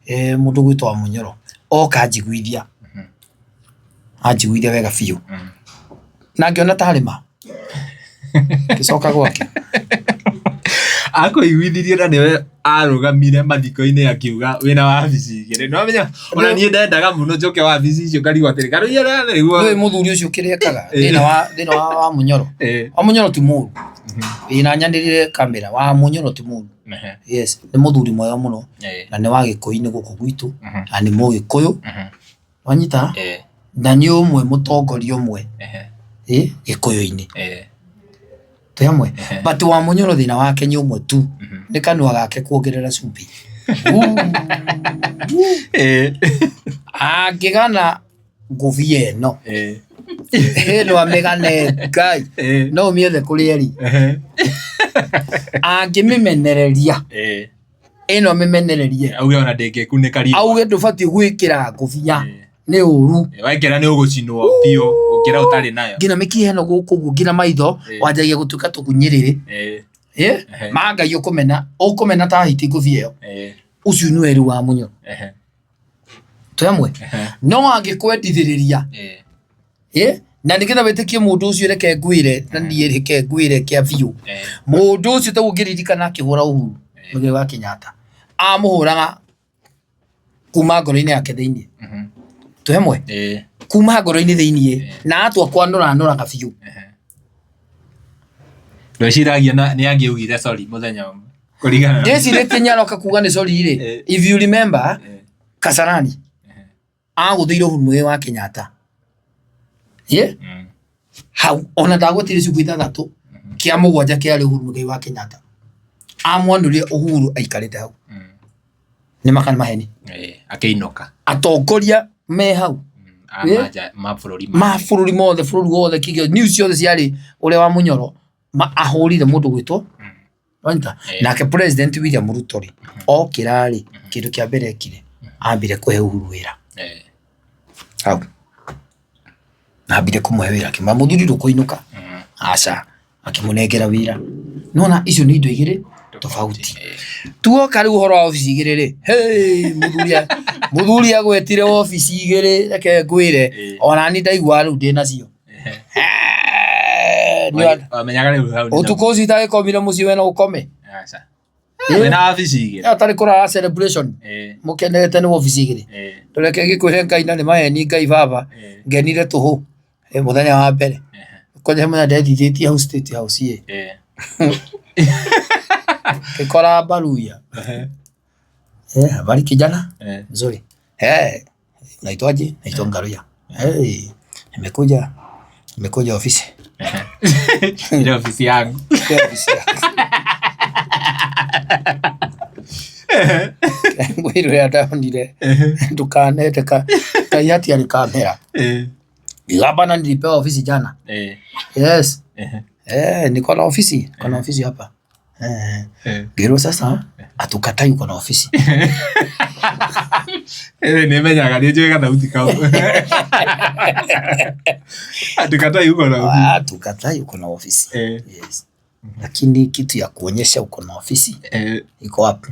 mũndũ ũgwĩtwo Wamunyoro oka anjiguithia, anjiguithia wega biũ. Na ngĩona tarĩ ma, ngĩcoka gwake. Akũiguithirie na nĩwe arũgamire mathiko-inĩ akiuga wĩna wabici igĩrĩ. Nĩ wamenya ona niĩ ndendaga mũno njoke wabici icio ngarigwo atĩrĩ Karuiya nĩguo. Nĩũĩ mũthuri ũcio kĩrĩa ekaga thĩna wa thĩna wa Wamunyoro? Wamunyoro ti mũru, ĩĩ na nyanĩrĩre kamera, Wamunyoro ti mũru. Yes, nĩ mũthuri mwega mũno na nĩ wa gĩkũyũ-inĩ gũkũ gwitũ na nĩ mũgĩkũyũ. Wanyita? Na nĩ ũmwe mũtongoria ũmwe ĩ gĩkũyũ-inĩ. Twĩ hamwe? But Wamunyoro thĩna wake nĩ ũmwe tu, nĩ kanua gake kuongerera cumbĩ. Angĩgana ngũbia ĩno, ĩno amĩgane Ngai, no ũmĩethe kũrĩa ĩrĩ. Angĩmĩmenereria, ĩno mĩmenererie. Auge ona ndĩngĩkunĩka riũa. Auge ndũbatiĩ gwĩkĩra ngũbia nĩ ũru. Wekĩra nĩ ũgũcinwo biũ gũkĩra ũtarĩ nayo. Nginya mĩkiha ĩno gũkũ ũguo nginya maitho wanjagia gũtuĩka tũgunyĩrĩrĩ. Ma Ngai ũkũmena, ũkũmena ta hiti ngũbia ĩyo. Ũcio nĩwe rĩu Wamunyoro. Twĩ hamwe? No angĩkwendithĩrĩria na nĩgetha wĩtĩkie mũndũ ũcio reke ngwĩre na niĩ reke ngwĩre kĩa biũ. Mũndũ ũcio ta ũngĩririkana akĩhũra Uhuru Muigai wa Kenyatta, amũhũraga kuma ngoro-inĩ yake thĩinĩ. Twĩ hamwe? Kuma ngoro-inĩ thĩinĩ na atua kwanũra anũraga biũ. Ndweciragia nĩ angĩaugire sorry mũthenya ũmwe kũringana na Ndĩcirĩtie nĩaroka kuga nĩ sorry rĩ, if you remember Kasarani agũthĩire Uhuru Muigai wa Kenyatta. Ĩ? Hau ona ndagwetire ciugo ithathatũ kĩa mũgwanja kĩarĩ Uhuru Muigai wa Kenyatta. Amwanũrire Uhuru aikarĩte hau. Nĩ ma kana maheni? Akĩinũka. Atongoria me hau. Ma bũrũri Ma bũrũri mothe, bũrũri wothe, kĩgio news ciothe ciarĩ ũrĩa wa Munyoro ahũrire mũndũ gwĩtwo Wanyita? Nake President William Ruto rĩ, okĩra rĩ, kĩndũ kĩa mbere ekire, ambire kũhe Uhuru wĩra. Hau. Ambire kũmũhe wĩra, akĩmwĩra mũthuri ndũkũinũka. Aca, akĩmũnengera wĩra. Nĩwona icio nĩ indo igĩrĩ tofauti. Tuoka rĩu ũhoro wa obici igĩrĩ rĩ, hĩĩ mũthuri mũthuri agwetire obici igĩrĩ reke ngwĩre, ona niĩ ndaiguaga rĩu ndĩnacio. Wamenyaga rĩu hau nĩ Ũtukũ ũcio itagĩkomire mũciĩ we no ũkome. Aca. Wĩna wabici igĩrĩ. Atarĩ kũrara celebration mũkenete nĩ wabici igĩrĩ. Tũreke ngĩkwĩre Ngai na nĩ maheni Ngai baba ngenire tũhũ mũthenya wa mbere. Kwanja mũthenya ndethithĩtie hau State House ĩ. Ngĩkora Mbaruya. Habari kijana? Nzuri. Unaitwaje? Naitwa Ngaruya. Hey, nimekuja nimekuja ofisi. Ile ofisi yangu. Ile ofisi yangu. Ngwĩra ũrĩa ndonire ndũkanete Ngai hatiarĩ kamera. Gavana nilipewa ofisi jana. Yes. Niko na ofisi, niko na ofisi hapa. Ngĩrwo sasa hatukatai uko na ofisi. Nĩ menyaga nĩ njũĩ gathauti kau. Hatukatai uko na ofisi. Hatukatai uko na ofisi. Yes. Lakini kitu ya kuonyesha uko na ofisi iko wapi?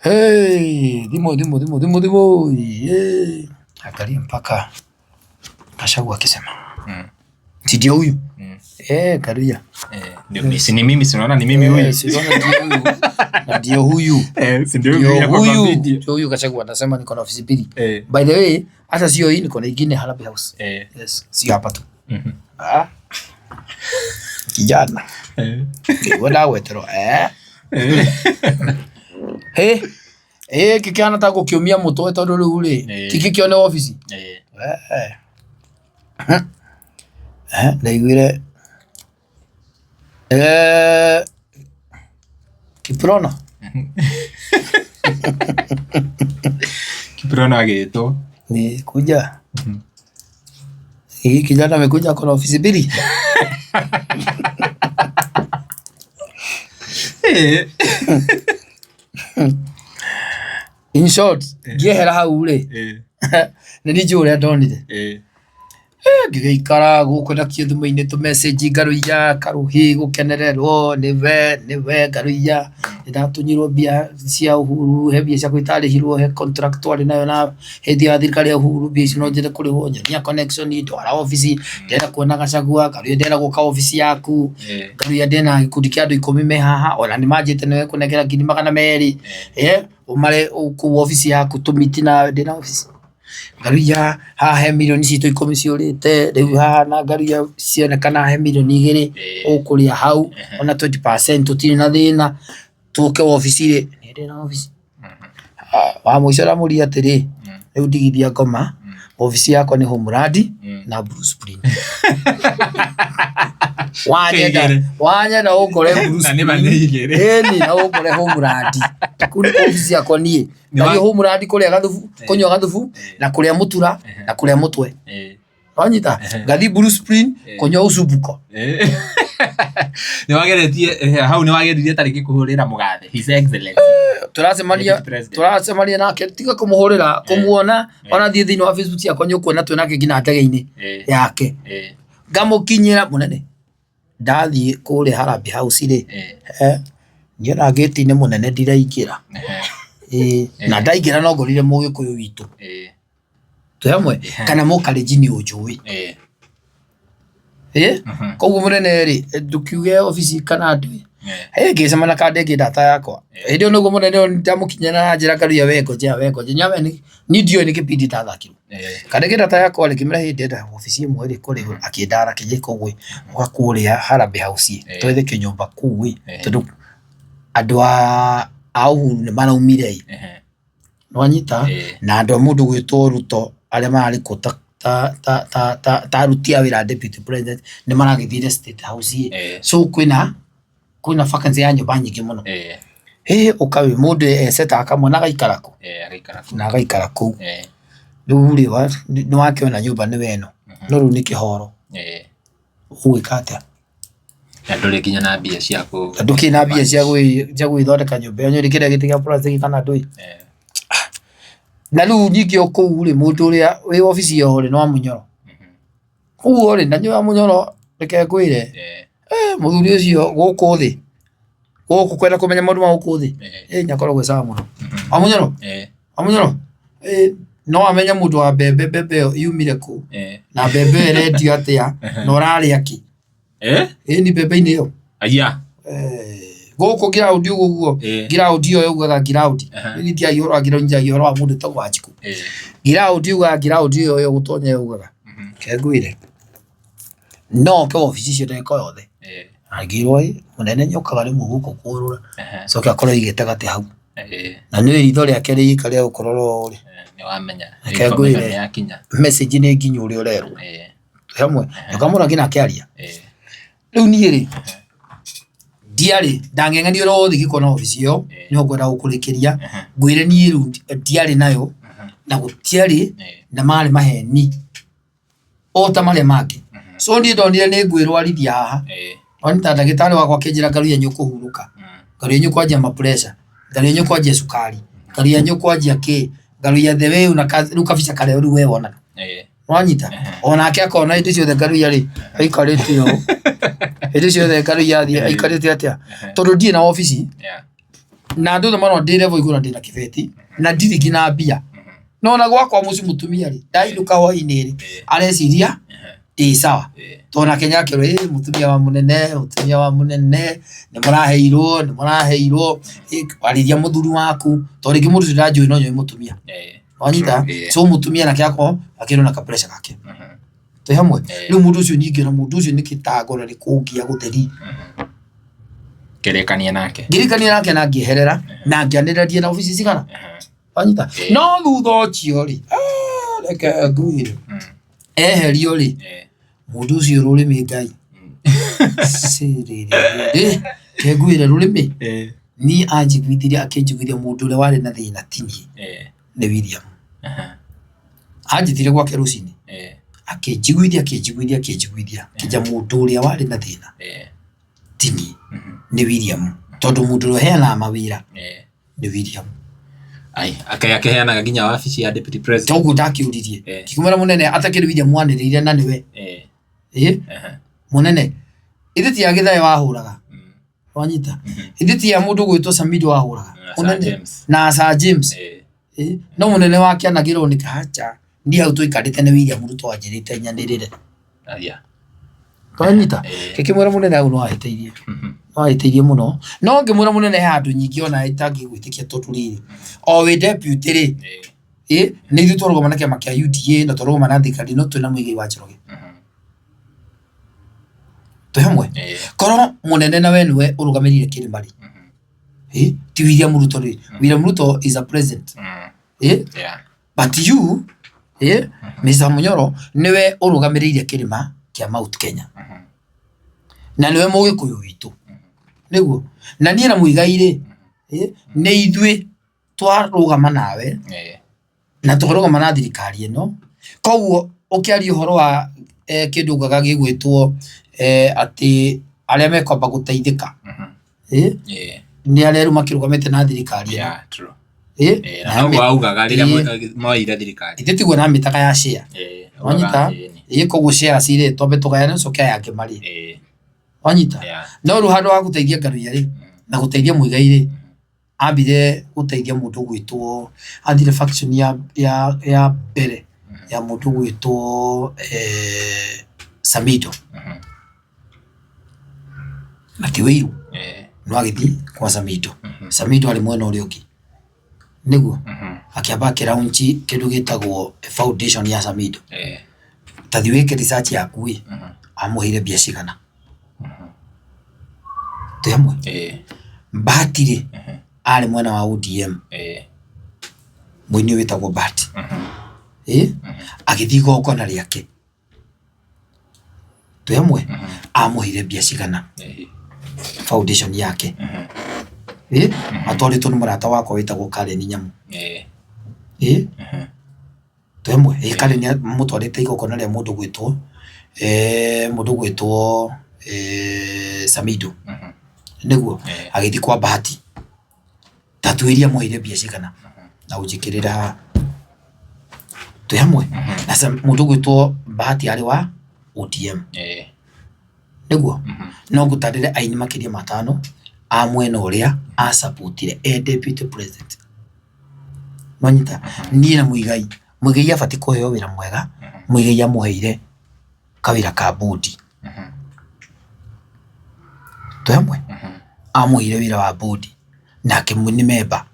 Hey, thimũ thimũ thimũ thimũ thimũ. Hey. Angalia mpaka Gachagua akisema. Si ndio huyu? Eh, Karuya. Ndio si ni mimi, si unaona ni mimi huyu. Si unaona ndio huyu. Na ndio huyu. Si ndio Ndio huyu huyu. Ndio huyu Gachagua anasema niko na ofisi mbili. By the way, hata sio hii niko na ingine Harambee House. Yes, sio hapa tu. Ah. Kijana. Nĩguo ndagweterwo. Hĩ. Ĩ gĩkĩhana ta gũkĩũmia mũtwe tondũ rĩu rĩ, ti gĩkĩone obici. Ndaiguire Kiprono. Kiprono agĩtwo. Ni kuja. Hii kijana amekuja ako na ofisi mbili. In short, ngĩehera hau rĩ, nĩ niĩ njũĩ ũrĩa ndonire. Ngĩgĩikara gũkũ na kĩo thimũ-inĩ tũ message ngarũiya karũhĩ gũkenererwo nĩwe nĩwe ngarũiya, nĩndatunyirwo mbia cia Uhuru, he mbia ciakwa itarĩhirwo, he contract twarĩ nayo na hĩndĩ ya thirikari ya Uhuru, mbia icio no nyende kũrĩhwo, nyonia connection, ndwara obici, ndĩrenda kuona Gachagua, ngarũiya ndĩrenda gũka obici yaku, ngarũiya ndĩna gĩkundi kĩa andũ ikũmi me haha, ona nĩmanjĩrĩte nĩmekũnengera 200,000, ũmare kũu obici yaku tũmiti nawe, ndĩna obici. Ngaruiya haha he mirioni citũ ikũmi ciũrĩte, rĩu haha na ngaruiya cionekana he mirioni igĩrĩ ũkũrĩa hau, ona 20% tũtirĩ na thĩna, tũke wabici rĩ, niĩ ndĩna wabici. Wa mũico ndamũria atĩrĩ, rĩu ndigithia ngoma, wabici yakwa nĩ Homeland na Blue Spring. Wanyenda wanyenda ũngore Blue Na nĩ ma Spring, nĩ igĩrĩ. ĩni na ũngore Homeland. Kũu nĩkuo wabici yakwa niĩ. Ndathiĩ Homeland kũrĩa gathubu, kũnyua gathubu na kũrĩa mũtura na kũrĩa mũtwe. Wanyita? Ngathiĩ Blue Spring kũnyua ucumbuko. Nĩ wageretie hau nĩ wageririe ta rĩngĩ kũhũrĩra mũgathe His Excellency. Tũracemania Deputy President. tũracemania nake tiga kũmũhũrĩra kũmuona ona thiĩ thĩinĩ wa Facebook ciakwa nĩ ũkuona twĩ nake nginya ndege-inĩ yake. Ngamũkinyĩra mũnene. Ndathiĩ kũrĩa Harambee House rĩ, niĩ ona ngĩti-inĩ mũnene ndiraingĩra. Ĩĩ na ndaingĩra no ngorire mũgĩkũyũ witũ. Twĩ hamwe? Kana mũkalenjini ũnjũĩ. Ĩĩ koguo mũnene rĩ, ndũkiuge obici kana ndũĩ. Ngĩcemania na kandenge ndata yakwa. Hĩndĩ ĩyo nĩguo mũnene ũyũ ndamũkinyĩra na njĩra ngarũia we ngojea we ngojea. Niĩ ndiũĩ nĩ kĩbindi ndathakirwo. Kana ndata yakwa rĩ, ngĩmwĩra hĩ ndĩrenda wabici ĩmwe rĩ kũrĩa igũrũ, akĩndara akĩnjĩka ũguo ĩ, ũka kũrĩa Harambee House ĩ, twethe kĩnyũmba kũu ĩ, tondũ andũ a Uhuru nĩ maraumire ĩ, nĩ wanyita? Na andũ a mũndũ ũgwĩtwo Ruto arĩa mararĩ kuo ta aruti a wĩra a deputy president nĩ maragĩthiire State House ĩ, so kwĩna kwĩna vacancy ya nyũmba nyingĩ mũno. Hĩ ũka wĩ mũndũ ecetaga kamwe na agaikara kũ? Na agaikara kũu. Rĩu rĩ nĩ wakĩona nyũmba nĩwe ĩno, no rĩu nĩ kĩhoro. Ũgwĩka atĩa? Na ndũrĩ nginya na mbia cia kũ. Na ndũkĩrĩ na mbia cia gwĩthondeka nyũmba ĩyo, nĩũĩ kĩrĩa gĩtĩ kĩa plastic kana ndũĩ? Na rĩu ningĩ o kũu rĩ, mũndũ ũrĩa wĩ wabici ĩyo rĩ, nĩ wa Mũnyoro. Ũguo rĩ, na nĩ wa Mũnyoro reke ngwĩre, mũthuri ũcio gũkũ thĩ, gũkũ kwenda kũmenya maũndũ ma gũkũ thĩ, nĩ akoragwo e sawa mũno. Wa Mũnyoro, wa Mũnyoro, no amenye mũndũ wa mbembe, mbembe ĩyo yumire kũ, na mbembe ĩyo ĩrendio atĩa, na ũrarĩa kĩ. Ĩni mbembe-inĩ ĩyo. Aya. Gũkũ ngiraũndi ũguo ũguo, ngiraũndi ĩyo yaugaga ngiraũndi. Niĩ ndiaria ũhoro wa ngiraũndi njagia ũhoro wa mũndũ wĩtagwo Wanjikũ. Ngiraũndi yaugaga ngiraũndi ĩyo ĩyo gũtonya yaugaga. Reke ngwĩre, no oke wabici icio ndagĩka o yothe. Angĩrwo ĩ, mũnene nĩ okaga rĩmwe gũkũ kũrũra, acoke akorwo aigĩte gatĩ hau. Na nĩ ũĩ ritho rĩake rĩika rĩa gũkũrora ũũ rĩ, reke ngwĩre, message nĩ nginyu ũrĩa ũrerwo. Twĩ hamwe? Ũkamwona nginya akĩaria. Rĩu niĩ rĩ, ndiarĩ, ndang'eng'anire rothe ngĩkona wabici ĩyo, nĩho ngwenda gũkũrĩkĩria, ngwĩre niĩ rĩu ndiarĩ nayo, na gũtiarĩ, na marĩ maheni o ta marĩa mangĩ. So niĩ ndonire nĩ ngwĩrwarithia haha, wanyita ndagĩtarĩ wakwa akĩnjĩra Ngaruiya nĩ ũkũhurũka, Ngaruiya nĩ ũkwanjia ma pressure, Ngaruiya nĩ ũkwanjia cukari, Ngaruiya nĩ ũkwanjia kĩ, Ngaruiya the way rĩu kabica karĩa rĩu we wonaga. Wanyita? Onake akona hĩndĩ ciothe Ngaruiya rĩ, aikarĩte ũũ. Hĩndĩ ciothe Ngaruiya athiĩ aikarĩte atĩa? Tondũ ndirĩ na wabici, na andũ othe marona ndĩ level igũrũ na ndĩna kĩbeti, na ndirĩ nginya mbia. No ona gwakwa mũciĩ mũtumia rĩ, ndainũka hwainĩ rĩ, areciria ndĩ sawa. Tondũ nake nĩ akerwo ĩ mũtumia wa mũnene, mũtumia wa mũnene, nĩ mũraheirwo, nĩ mũraheirwo, arĩria mũthuri waku. Tondũ rĩngĩ mũndũ ũcio ndanjũĩ no nĩoĩ mũtumia. Wanyita? So mũtumia nake akorwo akĩrĩ na ka pressure gake. Twĩ hamwe? Rĩu mũndũ ũcio ningĩ ona mũndũ ũcio nĩ kĩtango na nĩ kũngia gũtheri. Ngĩrĩkania nake. Ngĩrĩkania nake na ngĩeherera na ngĩanĩrĩria na obici cigana. Wanyita? No thutha ũcio rĩ, reke ngwĩre. Eherio rĩ, Mũndũ ũcio rũrĩmĩ Ngai. Cĩrĩrĩrĩ. Kengwĩre rũrĩmĩ. Niĩ anjiguithirie akĩnjiguithia mũndũ ũrĩa warĩ na thĩna ti niĩ nĩ William. Anjĩtire gwake rũcinĩ akĩnjiguithia akĩnjiguithia akĩnjiguithia akĩnjĩra mũndũ ũrĩa warĩ na thĩna ti niĩ nĩ William tondũ mũndũ ũrĩa ũheanaga mawĩra nĩ William. Ai, akĩheanaga nginya wabici ya deputy president. Toguo ndakĩũririe ngĩkĩmwĩra mũnene atakĩrĩ William wanĩrĩire na nĩwe mũnene ithe ti ya Gĩthaĩ wahũraga wanyita ithe ti ya mũndũ ũgwĩtwo Samido wahũraga mũnene na Sir James no mũnene wake anagĩrwo nĩ kacha niĩ hau tũikarĩte nĩ William Ruto wanjĩrĩte nyanĩrĩre wanyita ngĩkĩmwĩra mũnene hau no ahĩtĩirie no ahĩtĩirie mũno no ngĩmwĩra mũnene he handũ nyingĩ ona itangĩgwĩtĩkia tondũ rĩrĩ o wĩ deputy rĩ nĩ ithuĩ twarũgama na kĩama kĩa UDA na twarũgama na thirikari no twĩna Muigai wa Njoroge twĩ hamwe korwo mũnene na we nĩwe ũrũgamĩrĩire kĩrĩma rĩ ti William Ruto rĩ William Ruto is a president but you Mr. Munyoro nĩwe ũrũgamĩrĩire kĩrĩma kĩa Mount Kenya na nĩwe mũgĩkũyũ witũ nĩguo na niĩ na Muigai rĩ nĩ ithuĩ twarũgama nawe na tũkarũgama na thirikari ĩno koguo ũkĩaria ũhoro wa kĩndũ ngaga gĩgwĩtwo atĩ arĩa mekwamba gũteithĩka nĩ arĩa rĩu makĩrũgamĩte na thirikari ĩno. Yeah, true. Eh, Na noguo augaga rĩrĩa moire thirikari. Ithe tiguo namĩtaga ya share. Wanyita? Ĩĩ koguo share cirĩ twambe tũgayane ũcoke aya angĩ marĩe. Wanyita? No rĩu handũ ha gũteithia Ngaruiya rĩ na gũteithia Muigai rĩ ambire gũteithia mũndũ ũgwĩtwo athire faction ya ya ya mbere ya mũndũ ũgwĩtwo eh, Samido na ti Wĩirũ no agĩthiĩ kwa Samido. Samido arĩ mwena ũrĩa ũngĩ nĩguo akĩamba akĩ launch kĩndũ gĩtagwo foundation ya Samido. Ta thiĩ wĩke research yaku ĩ, amũheire mbia cigana? Twĩ hamwe? Bahati rĩ, arĩ mwena wa ODM, mũini ũyũ wĩtagwo Bahati, agĩthiĩ igongona rĩake Twĩ hamwe? Amũheire mbia cigana foundation yake? Ĩ atwarĩtwo nĩ mũrata wakwa wĩtagwo Karen Nyamu. Ĩ twĩ hamwe? Ĩ Karen amũtwarĩte igongona rĩa mũndũ ũgwĩtwo mũndũ ũgwĩtwo Samido. Nĩguo? Agĩthiĩ kwa Bahati. Ta tuĩria amũheire mbia cigana na ũnjĩkĩrĩre haha. Twĩ hamwe? Na mũndũ ũgwĩtwo Bahati arĩ wa ODM. Nĩguo? No ngũtarĩre aini makĩria ma atano a mwena ũrĩa a support ire e deputy president. Nĩwanyita? Niĩ na Muigai, Muigai abatiĩ kũheo wĩra mwega, Muigai amũheire kawĩra ka board. Twĩ hamwe? Amũheire wĩra wa board nake nĩ member.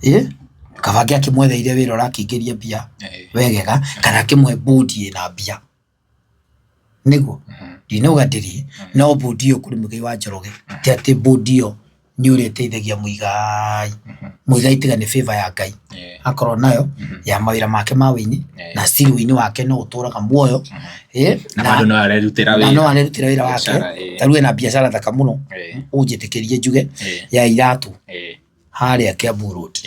Ĩ kaba angĩakĩmwetheire wĩra ũrakĩingĩria mbia wegega kana akĩmũhe board ĩna mbia. Nĩguo? Ndinauga ndĩrĩ no board ĩyo kũrĩ Muigai wa Njoroge ti atĩ board ĩyo nĩ ũrĩa ĩteithagia Muigai. Muigai tiga nĩ favor ya Ngai akorwo nayo ya mawĩra make ma wĩini na still wĩini wake no ũtũraga muoyo Na bado no arerutĩra na no wĩra. arerutĩra wĩra wake ta rĩu ena biacara thaka mũno ũnjĩtĩkĩrie njuge ya iratũ harĩa Kiambu Road.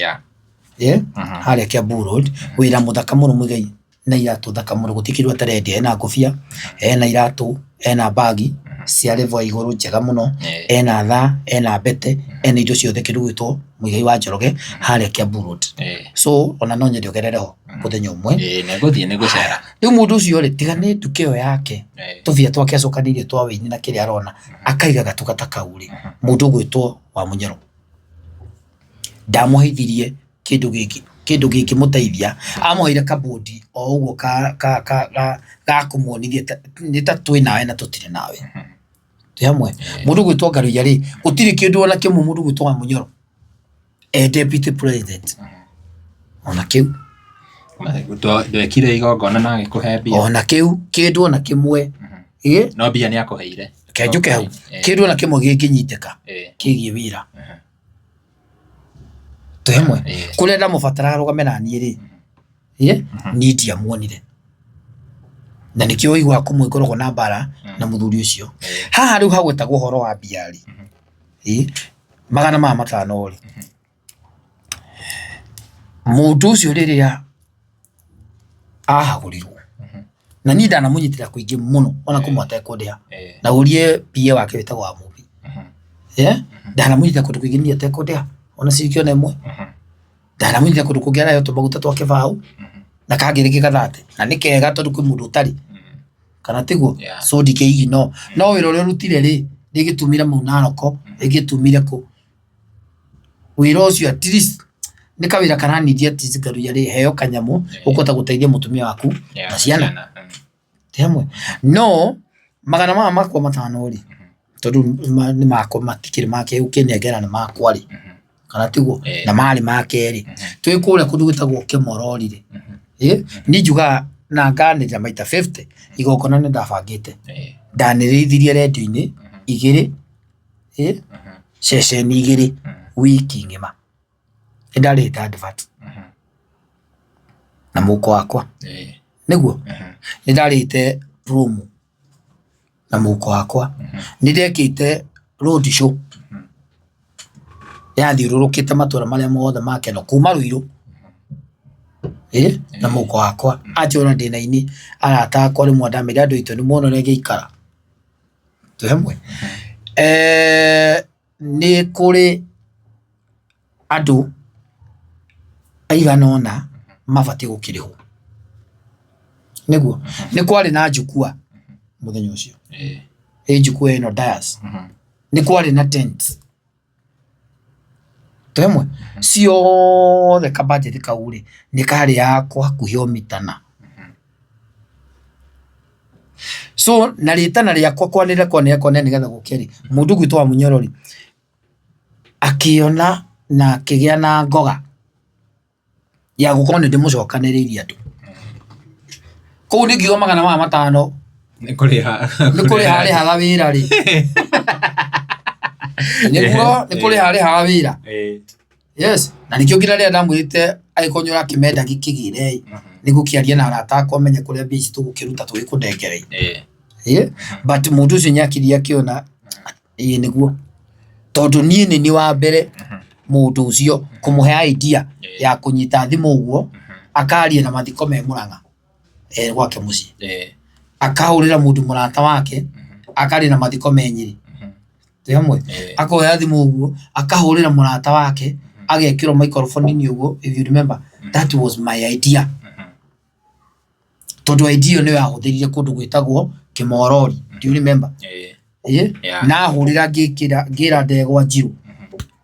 Harĩa Kiambu Road wĩra mũthaka mũno Muigai na iratũ thaka mũno gũtirĩ kĩndũ atarendia ena ngũbia, ena iratũ, ena bag cia level ya igũrũ njega mũno, ena thaa, ena mbete, ena indo ciothe kĩndũ gĩgwĩtwo Muigai wa Njoroge harĩa Kiambu Road. So ona no nyende ũgerere ho mũthenya ũmwe. Ĩĩ nĩngũthiĩ nĩngũcera. Rĩu mũndũ ũcio rĩ, tiga nĩ nduka ĩyo yake, tũbia twake acokanĩirie twa wĩini na kĩrĩa arona, akaiga gatuka ta kau rĩ, mũndũ ũgwĩtwo Wamunyoro ndamũheithirie kĩndũ gĩkĩ kĩndũ gĩngĩmũteithia, amũheire kabũndi o ũguo ka ka ka ga kũmuonithia nĩ ta twĩ nawe na tũtirĩ nawe. Twĩ hamwe? Mũndũ ũgwĩtwo Ngaruiya rĩ, gũtirĩ kĩndũ ona kĩmwe mũndũ ũgwĩtwo Wamunyoro e deputy president ona kĩu. Ndwekire igongona na agĩkũhe mbia. Ona kĩu kĩndũ ona kĩmwe. Ĩ? No mbia nĩ akũheire. Reke njũke hau. Kĩndũ ona kĩmwe gĩngĩnyitĩka kĩgiĩ wĩra. Twĩ hamwe? Kũrĩa ndamũbataraga arũgame naniĩ rĩ, niĩ ndiamuonire. Na nĩkĩo ũiguaga kũmwe ngoragwo na mbara na mũthuri ũcio. Haha rĩu hagwetagwo ũhoro wa mbia rĩ, ĩ 500 rĩ, mũndũ ũcio rĩrĩa ahagũrirwo, na niĩ ndanamũnyitĩrĩra kũingĩ mũno ona kũmwe atekũndĩha, na ũrie PA wake wĩtagwo Wamũmbi, ndanamũnyitĩrĩra kũndũ kũingĩ niĩ atekũndĩha ona ciringi ona ĩmwe. Ndanamũnyitĩrĩra kũndũ kũngĩ araheo tũmaguta twa kĩbaũ na kangĩrĩ gathate, na nĩ kega tondũ kwĩ mũndũ ũtarĩ, kana tiguo? So ndingĩ ignore. No wĩra ũrĩa ũrutire rĩ, rĩngĩ tumire mau Naroko, rĩngĩ tumire kũ, wĩra ũcio at least nĩ kawĩra karanindi at least ngaruya rĩ, heo kanyamũ ũkũhota gũteithia mũtumia waku na ciana. Ti hamwe? No 500 rĩ, tondũ nĩ makwa matikĩrĩ make ũkĩnengera nĩ makwa rĩ, kana tiguo? Na marĩ make rĩ, twĩ kũrĩa kũndũ gwĩtagwo Kĩmorori rĩ, niĩ njugaga na nganĩrĩra maita 50 igongona nĩ ndabangĩte. Ndanĩrĩithirie rendio-inĩ igĩrĩ, ceceni igĩrĩ wiki ng'ima. Nĩ ndarĩhĩte advert na mũhuko wakwa, nĩguo? Nĩ ndarĩhĩte room na mũhuko wakwa, nĩ ndekĩte road show yathiũrũrũkĩte matũra marĩa mothe ma Kenya kuma Ruiru na mũhuko wakwa. Anjũra ndĩna aini arata akwa rĩmwe ndamera andũ aitũ nĩ muona ũrĩa ingĩikara, twĩ hamwe? Nĩ kũrĩ andũ aigana ũna mabatiĩ gũkĩrĩhwo. Nĩguo? Nĩ kwarĩ na njukua mũthenya ũcio, ĩ njukua ĩno dais, nĩ kwarĩ na tent, twĩ hamwe? Ciothe ka budget kau rĩ, nĩ karĩ gakwa hakuhĩ o mitana. So na rĩtana rĩakwa kwanĩrĩra kwanĩrĩra kwanĩrĩra nĩgetha gũke rĩ, mũndũ ũgwĩtwo Wamunyoro rĩ, akĩona na akĩgĩa na ngoga ya gũkorwo nĩ ndĩmũcokanĩrĩirie andũ. Kũu ndingiuga 500 Nĩ kũrĩha. Nĩ kũrĩha arĩhaga wĩra rĩ, nĩguo nĩ kũrĩha arĩhaga wĩra. Yes, na nĩkĩo nginya rĩrĩa ndamwĩrĩte angĩkorwo nĩ ũrakĩmenda gĩkĩgĩre ĩ, nĩ gũkĩaria na arata akwa menye kũrĩa mbia ici tũgũkĩruta tũgĩkũnengere. Ĩ, but mũndũ ũcio nĩ akirie akĩona ĩĩ nĩguo, tondũ niĩ nĩ niĩ wa mbere mũndũ ũcio kũmũhe idea ya kũnyita thimũ ũguo akaria na mathiko me Mũrang'a e gwake mũciĩ, akahũrĩra mũndũ mũrata wake akaria na mathiko me Nyĩrĩ, twĩ hamwe? Akoya thimũ ũguo akahũrĩra mũrata wake agekĩrwo microphone-inĩ ũguo, if you remember that was my idea. Tondũ idea ĩyo nĩyo yahũthĩrire kũndũ gwĩtagwo Kĩmorori, do you remember? Ĩĩ, na ahũrĩra ngĩkĩra ngĩra ndegwa njirũ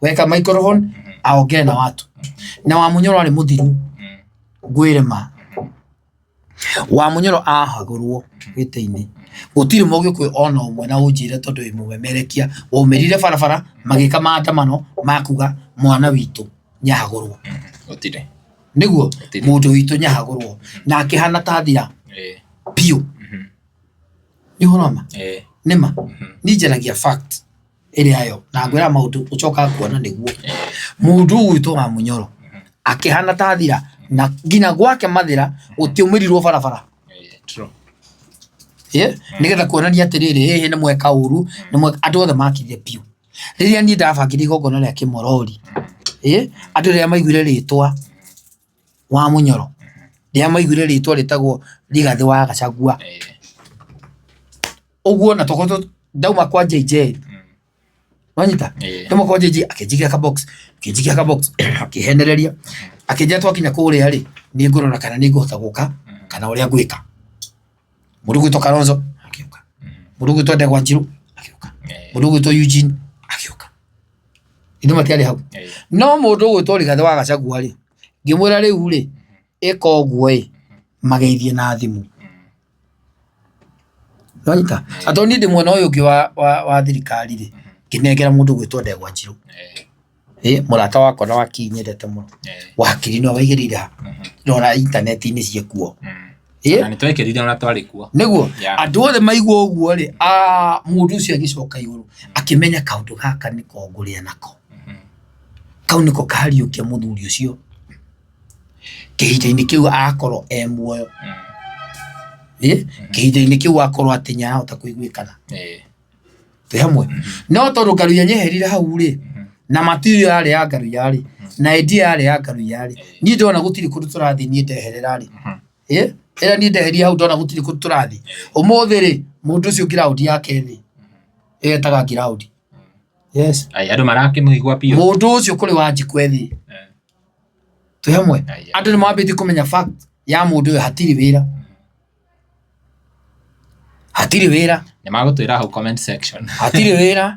weka microphone aongee na watu na Wamunyoro arĩ mũthiru ngwĩre ma Wamunyoro ahagũrwo gĩtĩ-inĩ gũtirĩ mũgĩkũyũ ona ũmwe na ũnjĩre tondũ wĩ mũmemerekia waumĩrire barabara magĩka maandamano makuga mwana witũ nĩahagũrwo. Gũtirĩ. Nĩguo mũndũ witũ nĩahagũrwo na akĩhana ta thira biũ. Nĩ ũhoro wa ma? Nĩ ma? Niĩ njaragia fact ĩrĩa yo na ngwĩraga maũndũ ũcokaga kuona nĩguo. Mũndũ ũgwĩtwo Wamunyoro akĩhana ta thira na nginya gwake Mathĩra gũtiaumĩrirwo barabara. Nĩgetha kuonania atĩrĩrĩ ĩhĩ nĩ mweka ũru, andũ othe makirire biũ. Rĩrĩa niĩ ndabangire igongona rĩa kĩmorori, andũ rĩrĩa maiguire rĩtwa Wamunyoro, rĩrĩa maiguire rĩtwa rĩtagwo Rigathĩ wa Gachagua, ũguo na tokorwo ndauma kwa JJ, wanyita? Ndauma kwa JJ akĩnjikia ka box, akĩnjikia ka box, akĩhenereria, akĩnjĩra twakinya kũrĩa rĩ, nĩ ngũrora kana nĩ ngũhota gũka kana ũrĩa ngwĩka. Mũndũ ũgwĩtwo Kalonzo agĩũka, mũndũ ũgwĩtwo Ndegwa Njiru agĩũka, mũndũ ũgwĩtwo Eugene agĩũka. Ithuĩ matiarĩ hau. No mũndũ ũgwĩtwo Rigathĩ wa Gachagua rĩ, ngĩmwĩra rĩu rĩ, ĩka ũguo ĩ, mageithie na thimũ. Nĩwanyita? Tondũ niĩ ndĩ mwena ũyũ ũngĩ wa thirikari rĩ, ngĩnengera mũndũ ũgwĩtwo Ndegwa Njiru. Mũrata wakwa na wakiri nyendete mũno. Wakiri nĩwe waigĩrĩire ha? Rora intaneti-inĩ ciĩkuo. Na nĩ twekĩrire ona twarĩ kuo. Nĩguo? Andũ othe maigua ũguo rĩ, mũndũ ũcio agĩcoka igũrũ akĩmenya kaũndũ gaka nĩko ngũrĩa nako. Kau nĩko kariũkia mũthuri ũcio kĩhinda-inĩ kĩu akorwo e muoyo. Ĩ, kĩhinda-inĩ kĩu akorwo atĩ nĩarahota kũiguĩkana. Twĩ hamwe? No tondũ Ngaruiya nĩeherire hau rĩ, na material yarĩ ya Ngaruiya rĩ, na idea yarĩ ya Ngaruiya rĩ, niĩ ndona gũtirĩ kũndũ tũrathiĩ niĩ ndeherera rĩ, ĩ, ĩrĩa niĩ ndeherire hau ndona gũtirĩ kũndũ tũrathiĩ, ũmũthĩ rĩ, mũndũ ũcio ngiraũndi yake thĩ, ĩyo ĩtaga ngiraũndi. Yes. Ai, andũ marakĩmũigua biũ. Mũndũ ũcio kũrĩ Wanjikũ ethĩ. Twĩ hamwe? Andũ nĩ mambĩtie kũmenya fact ya mũndũ ũyũ hatirĩ wĩra. Hatirĩ wĩra. Nĩ magũtwĩra hau comment section. Hatirĩ wĩra.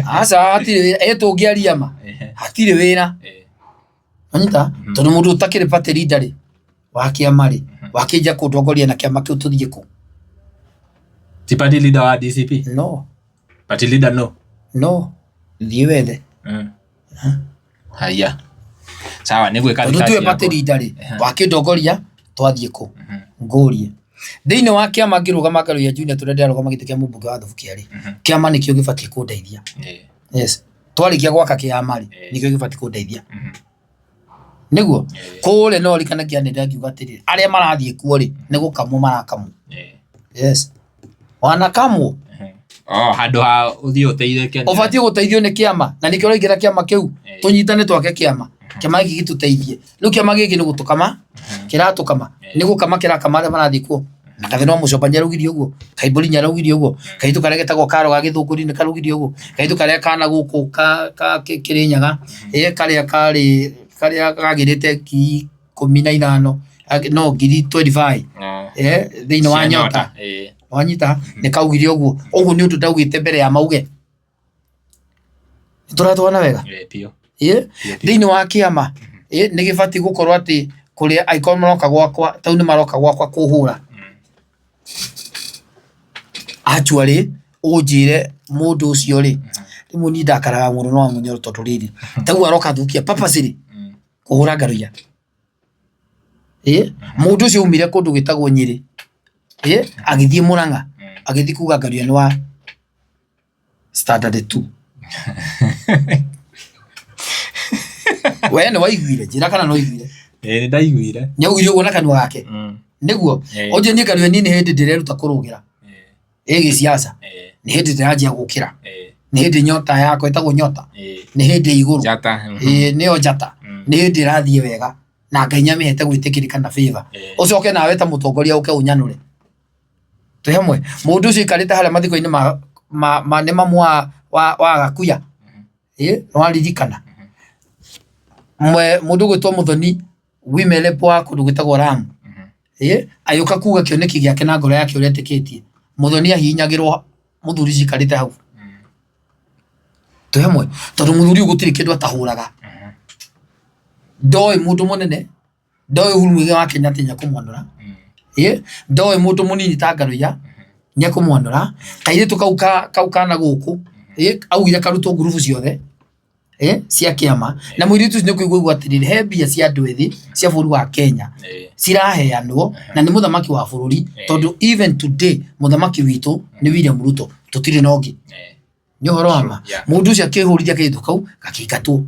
Aca hatirĩ wĩra. Ĩ tũngĩaria ma. Hatirĩ wĩra. Wanyita? Tondũ mũndũ ũtakĩrĩ party leader rĩ, wa kĩama rĩ, wakĩnja kũndongoria na kĩama kĩu tũthiĩ kũ? Ti party leader wa DCP? No. Party leader no? No. Thiĩ wethe. Haya. Sawa, nĩ gwĩka Tondũ research tiwe party yakwa. leader rĩ, wakĩndongoria twathiĩ kũ? Ngũrie. Thĩinĩ wa kĩama ngĩrũgama Ngaruiya Junior tũrĩa ndĩrarũgama gĩtĩ kĩa mũmbunge wa Thubukia rĩ, kĩama nĩkĩo gĩbatiĩ kũndeithia. Yes. Twarĩkia gwaka kĩama rĩ, nĩkĩo gĩbatiĩ kũndeithia. Nĩguo? Kũrĩa no ririkane ngĩanĩrĩra ngiuga atĩrĩrĩ, arĩa marathiĩ kuo rĩ, nĩ gũkamwo marakamwo. Yes. Wanakamwo. Oh, handũ ha ũthiĩ ũteithĩke. Ũbatiĩ gũteithio nĩ kĩama na nĩkĩo ũraingĩra kĩama kĩu. Tũnyitane twake kĩama. Kĩama gĩkĩ gĩtũteithie. Rĩu kĩama gĩkĩ nĩ gũtũkama kĩratũkama. Nĩ gũkama kĩrakama arĩa marathiĩ kuo. Na kathĩ no Mũcoba nĩaraugire ũguo, Kaimbũri nĩaraugire ũguo, kairĩtu karĩa getagwo Karo ga Gĩthũngũri nĩkaraugire ũguo, kairĩtu karĩa kana gũkũ ka Kĩrĩnyaga, ĩ karĩa karĩ karĩa kagĩrĩte 15,000 no 25,000 thĩinĩ wa Nyota, wanyita, nĩkaugire ũguo. Ũguo nĩ ũndũ ndaugĩte mbere ya mauge. Tũratwarana wega? Ĩ thĩinĩ wa kĩama ĩ nĩ gĩbatiĩ gũkorwo atĩ kũrĩa angĩkorwo maroka gwakwa tau nĩ maroka gwakwa kũhũra actually ũnjĩre mũndũ ũcio rĩ, rĩmwe niĩ ndakaraga mũno no Wamunyoro tondũ rĩrĩ, tau aroka thukia purposely kũhũra ngaruiya. Ĩ mũndũ ũcio aumire kũndũ gwĩtagwo Nyĩrĩ ĩ agĩthiĩ Mũrang'a agĩthiĩ kuga ngaruiya nĩ wa standard 2 we nĩ waiguire njĩra kana nĩ waiguire Ĩĩ nĩ ndaiguire. nĩ augire ũguo na kanua gake nĩguo ũnjie niĩ kanua niĩ nĩ hĩndĩ ndĩreruta kũrũgĩra ĩ gĩciaca nĩ hĩndĩ ndĩranjia gũkĩra nĩ hĩndĩ nyota yakwa ĩtagwo nyota nĩ hĩndĩ igũrũ Njata. Ĩĩ, nĩyo njata nĩ hĩndĩ ĩrathiĩ wega na Ngai nĩamĩhete gwĩtĩkĩrĩka na favor ũcoke nawe ta mũtongoria ũke ũnyanũre twĩ hamwe mũndũ ũcio aikarĩte harĩa mathiko-inĩ ma, ma, ma nĩ mamu wa, wa, wa Gakuya ĩ nĩwaririkana mwe mũndũ ũgwĩtwo Mũthoni women rep wa kũndũ gwĩtagwo Lamu ĩ agĩũka kuga kĩoneki gĩake na ngoro yake ũrĩa etĩkĩtie Mũthoni ahihinyagĩrwo mũthuri ũcio aikarĩte hau twĩ hamwe tondũ mũthuri ũyũ gũtirĩ kĩndũ atahũraga ndoĩ mũndũ mũnene ndoĩ Uhuru Muigai wa Kenyatta nĩekũmwanũra ĩ ndoĩ mũndũ mũnini ta Ngaruiya nĩekũmwanũra kairĩtu kau ka kau kana gũkũ ĩ augire karutwo ngurubu ciothe ĩ cia kĩama na mũirĩtu ũcio nĩkũigua aigua atĩrĩrĩ he mbia cia andũ ethĩ cia bũrũri wa Kenya ciraheanwo na nĩ mũthamaki wa bũrũri tondũ even today mũthamaki witũ nĩ William Ruto tũtirĩ na ũngĩ nĩ ũhoro wa ma mũndũ ũcio akĩhũrithia kairĩtu kau gakĩingatwo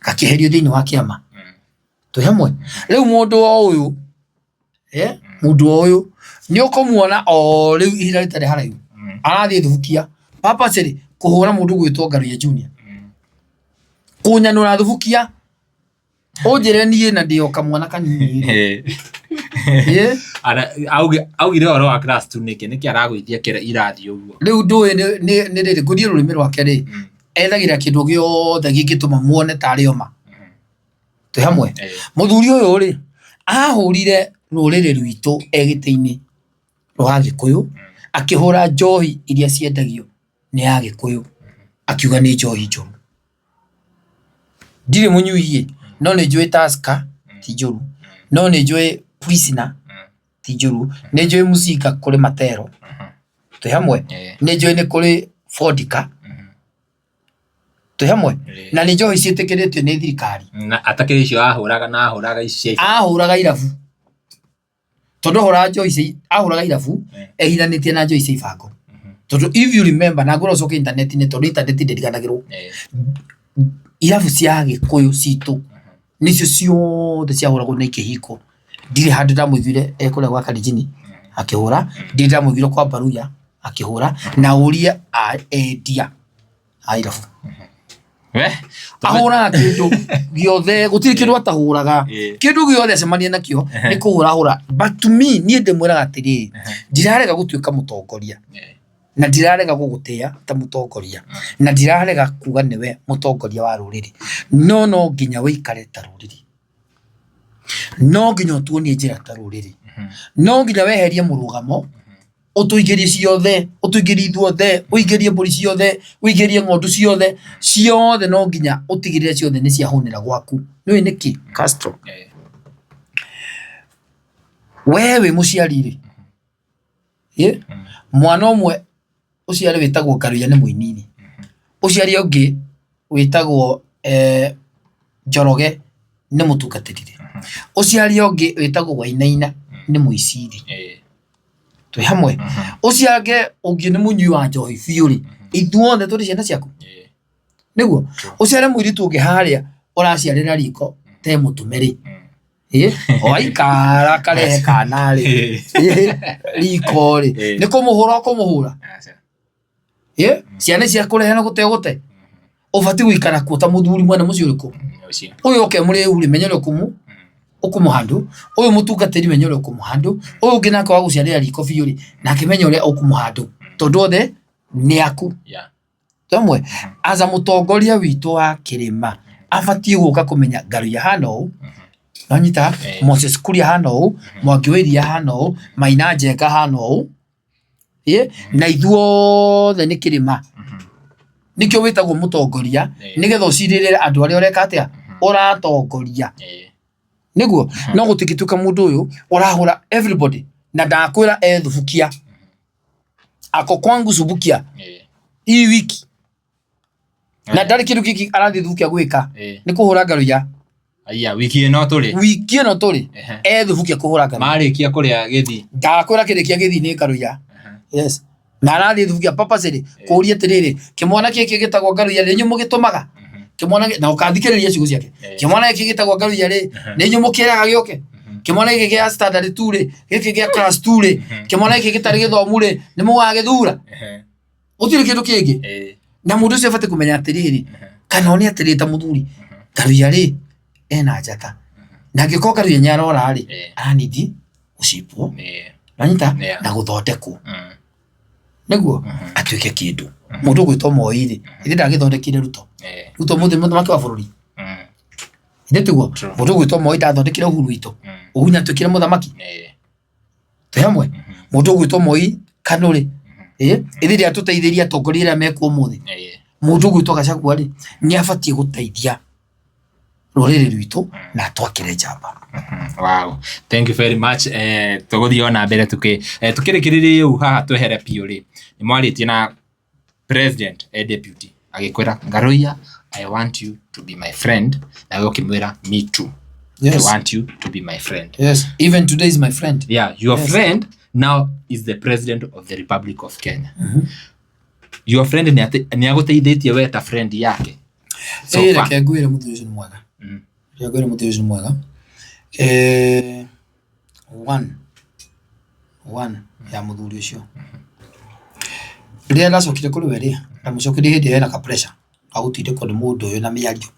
gakĩeherio thĩinĩ wa kĩama twĩ hamwe rĩu mũndũ o ũyũ eh, mũndũ o ũyũ nĩ ũkũmuona o rĩu ihinda rĩtarĩ haraihu arathiĩ thubukia purposely kũhũra mũndũ gwĩtwo Ngaruiya Junior kũnyanũra thubukia ũnjĩre niĩ na ndĩ o kamwana kanini Eh, Augire ũhoro wa class 2 nĩkĩ nĩkĩ aragũithia kĩra irathi ũguo rĩu ndũĩ nĩ rĩrĩ ngũthiĩ rũrĩmĩ rwake rĩ ethagĩra kĩndũ gĩothe gĩngĩtũma muone tarĩ oma twĩ hamwe mũthuri ũyũ rĩ ahũrire rũrĩrĩ rwitũ e gĩtĩ-inĩ rwa Gĩkũyũ akĩhũra njohi iria ciendagio nĩ Agĩkũyũ akiuga nĩ njohi njũru. Ndirĩ mũnyui ĩ no nĩ njũĩ Tusker ti njũru, no nĩ njũĩ Prisoner ti njũru, nĩ njũĩ Muzinga kũrĩ Matero twĩ hamwe, nĩ njũĩ nĩ kũrĩ Vodka. Twĩ hamwe? Na nĩ njohi ciĩtĩkĩrĩtio nĩ thirikari. Na atakĩrĩ icio ahũraga na ahũraga ici cia Ahũraga irabu. Tondũ ahũraga njohi cia ahũraga irabu ehithanĩtie na njohi cia ibango. Tondũ if you remember na ngwĩra ũcoke intaneti-inĩ tondũ intaneti ndĩriganagĩrwo. Irabu cia Gĩkũyũ citũ nĩcio ciothe ciahũragwo na ikĩhingwo. Ndirĩ handũ ndamũiguire e kũrĩa gwa Kalenjin Akĩhũra. Ndirĩ ndamũiguire kwa Baruya akĩhũra na ũrie endia a irabu. We, Ahũraga kĩndũ gĩothe, gũtirĩ kĩndũ atahũraga. Kĩndũ gĩothe acemania nakĩo nĩ kũhũra hũra. But to me, niĩ ndĩmwĩraga atĩrĩrĩ, ndirarega gũtuĩka mũtongoria na ndirarega gũgũtĩa ta mũtongoria na ndirarega kuga nĩwe mũtongoria wa rũrĩrĩ, no no nginya ũikare ta rũrĩrĩ, no nginya ũtuonie njĩra ta rũrĩrĩ, no nginya weherie mũrũgamo, ũtũingĩrie ciothe, ũtũingĩrie ithuothe, ũingĩrie mbũri ciothe, ũingĩrie ng'ondu ciothe, ciothe no nginya ũtigĩrĩre ciothe nĩ ciahũnĩra gwaku. Nĩũĩ nĩkĩ Castro? We wĩ mũciari rĩ, mwana ũmwe ũciare wĩtagwo Ngaruiya nĩ mũini rĩ, ũciare ũngĩ wĩtagwo Njoroge nĩ mũtungatĩri rĩ, ũciare ũngĩ wĩtagwo Wainaina nĩ mũici rĩ, twĩ hamwe? Ũciange ũngĩ nĩ mũnyui wa njohi biũ rĩ, ithuothe tũrĩ ciana ciaku? Nĩguo? Ũciare mũirĩtu ũngĩ harĩa ũraciarĩra riko te mũtũme rĩ, waikara karehe kana rĩ, riko rĩ, nĩ kũmũhũra ũkũmũhũra? Ciana cia kũrehe na gũte ũgũte? Ũbatiĩ gũikara kuo ta mũthuri mwene mũciĩ ũrĩkũ? Ũyũ oke mũrĩu rĩ, menya ũrĩa ũkũmũhandle, ũyũ mũtungatĩri menya ũrĩa ũkũmũhandle, ũyũ ũngĩ nake wa gũciarĩra riko biũ rĩ, nake menya ũrĩa ũkũmũhandle, tondũ othe nĩ aku. Twĩ hamwe? As a mũtongoria witũ wa kĩrĩma, abatiĩ gũka kũmenya Ngaruiya ahana ũũ, nĩwanyita? Moses Kuria ahana ũũ, Mwangi wa Iria ahana ũũ, Maina Njenga ahana ũũ, na ithuothe nĩ kĩrĩma. Nĩkĩo wĩtagwo mũtongoria, nĩgetha ũcirĩrĩre andũ arĩa ũreka atĩa? Ũratongoria. Nĩguo? No gũtingĩtuĩka mũndũ ũyũ ũrahũra everybody na ndakwĩra ethubukia. Ako kwangu Subukia hii wiki na ndarĩ kĩndũ kĩngĩ arathiĩ Thubukia gwĩka nĩ kũhũra Ngaruiya. Aya, wiki ĩno tũrĩ. Wiki ĩno tũrĩ e Thubukia kũhũra Ngaruiya. Marĩkia kũrĩa gĩthii. Ndakwĩra kĩrĩkia gĩthii nĩ Ngaruiya. Yes. Na arathiĩ Thubukia purposely kũria atĩrĩrĩ, kĩmwana gĩkĩ gĩtagwo Ngaruiya nĩ inyuĩ mũgĩtũmaga? Kĩmwana na ũkathikĩrĩria ciugo ciake. Kĩmwana gĩkĩ gĩtagwo Ngaruiya rĩ, nĩ inyuĩ mũkĩraga gĩũke? Kĩmwana gĩkĩ gĩa standard 2 rĩ, gĩkĩ gĩa class 2 rĩ, kĩmwana gĩkĩ gĩtarĩ gĩthomu rĩ, nĩ mũgagĩthura? Gũtirĩ kĩndũ kĩngĩ. Na mũndũ ũcio abatiĩ kũmenya atĩrĩrĩ, kana one atĩrĩrĩ ta mũthuri, Ngaruiya rĩ, ena njata. Na angĩkorwo Ngaruiya nĩ arora rĩ, aranindi gũcipwo, nĩwanyita? Na gũthondekwo. Nĩguo atuĩke kĩndũ. Mũndũ ũgwĩtwo Moi rĩ, githĩ ndagĩthondekire Ruto? Ruto ũmũthĩ nĩ mũthamaki wa bũrũri? Githĩ tiguo? Mũndũ ũgwĩtwo Moi ndathondekire Uhuru witũ? Uhuru nĩatuĩkire mũthamaki? Twĩ hamwe? Mũndũ ũgwĩtwo Moi Kanu rĩ, ĩĩ, ithe atũteithirie atongoria arĩa mekuo ũmũthĩ? Mũndũ ũgwĩtwo Gachagua rĩ, nĩ abatiĩ gũteithia rũrĩrĩ rwitũ na atwakĩre njamba. Wow. Thank you very much. Tũgũthiĩ ona mbere tukĩrĩkĩrĩria rĩu haha twehere biũ rĩ, nĩ mwarĩtie na president e deputy agĩkwĩra Ngaruiya, I want you to be my friend, nawe ũkĩmwĩra me too. Yes. I want you to be my friend. Yes. Even today is my friend. Yeah, your Yes. friend now is the president of the Republic of Kenya. Your friend nĩ agũteithĩtie we ta friend yake. So Ĩĩ, far. reke ngwĩre mũthuri ũcio nĩ mwega. Reke ngwĩre mũthuri ũcio nĩ mwega. One, one ya mũthuri ũcio. Rĩrĩa ndacokire kũrĩ we rĩ, ndamũcokeire hĩndĩ ĩyo ena ka pressure ga gũtindĩkwo nĩ mũndũ ũyũ na mĩario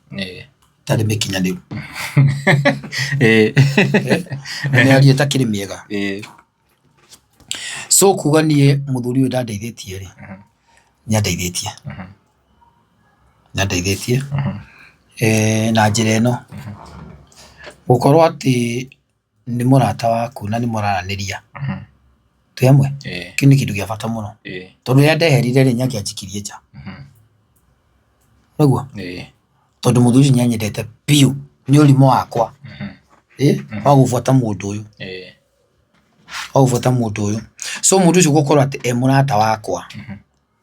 ĩtarĩ mĩkinyanĩru. Na mĩario ĩtakĩrĩ mĩega. So kuga niĩ mũthuri ũyũ ndandeithĩtie rĩ, nĩ andeithĩtie. Nĩ andeithĩtie na njĩra ĩno, gũkorwo atĩ nĩ mũrata waku na nĩ mũraranĩria twĩ hamwe, kĩu nĩ kĩndũ gĩa bata mũno. Tondũ rĩrĩa ndeherire rĩ, nĩ angĩanjikirie nja. Nĩguo? Tondũ mũthuri ũcio nĩ anyendete biũ, nĩ ũrimũ wakwa wa gũbuata mũndũ ũyũ, wa gũbuata mũndũ ũyũ. So mũndũ ũcio gũkorwo atĩ e mũrata wakwa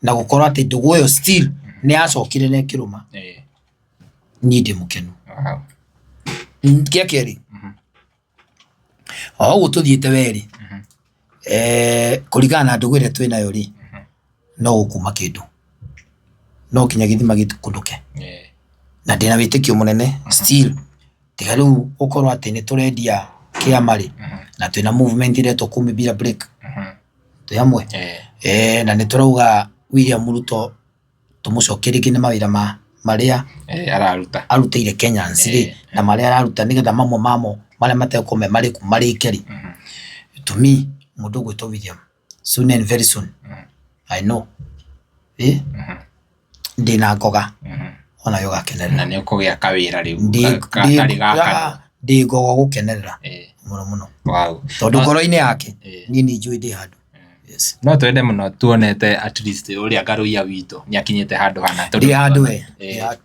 na gũkorwo atĩ ndũgũ ĩyo still nĩ yacokire na ĩkĩrũma, niĩ ndĩ mũkenu. Gĩa kerĩ, o ũguo tũthiĩte werĩ, kũringana na ndũgũ ĩrĩa twĩnayo rĩ, no gũkuma kĩndũ, no nginya gĩthima gĩkunũke. Na ndĩna wĩtĩkio mũnene still, tiga rĩu gũkorwo atĩ nĩ tũrendia kĩama rĩ, na twĩna movement ĩretwo Kumi Bila Break. Twĩ hamwe. Na nĩ tũrauga William Ruto tũmũcokie rĩngĩ nĩ mawĩra ma marĩa Araruta. Arutĩire Kenyans rĩ, na marĩa araruta nĩgetha mamwe mamo marĩa mategũkorwo me marĩku marĩke rĩ. To me, mũndũ ũgwĩtwo William, soon and very soon, I know, ndĩna ngoga onawe ũgakenerera. Na nĩ ũkũgĩa kawĩra rĩu gatarĩ ga kanua. Ndĩ ngoga gũkenerera mũno mũno. Tondũ ngoro-inĩ yake niĩ nĩ njũĩ ndĩ handũ. Yes. No twende mũno tuonete at least ũrĩa Ngaruiya witũ nĩ akinyĩte handũ hana. Ndĩ handũ we.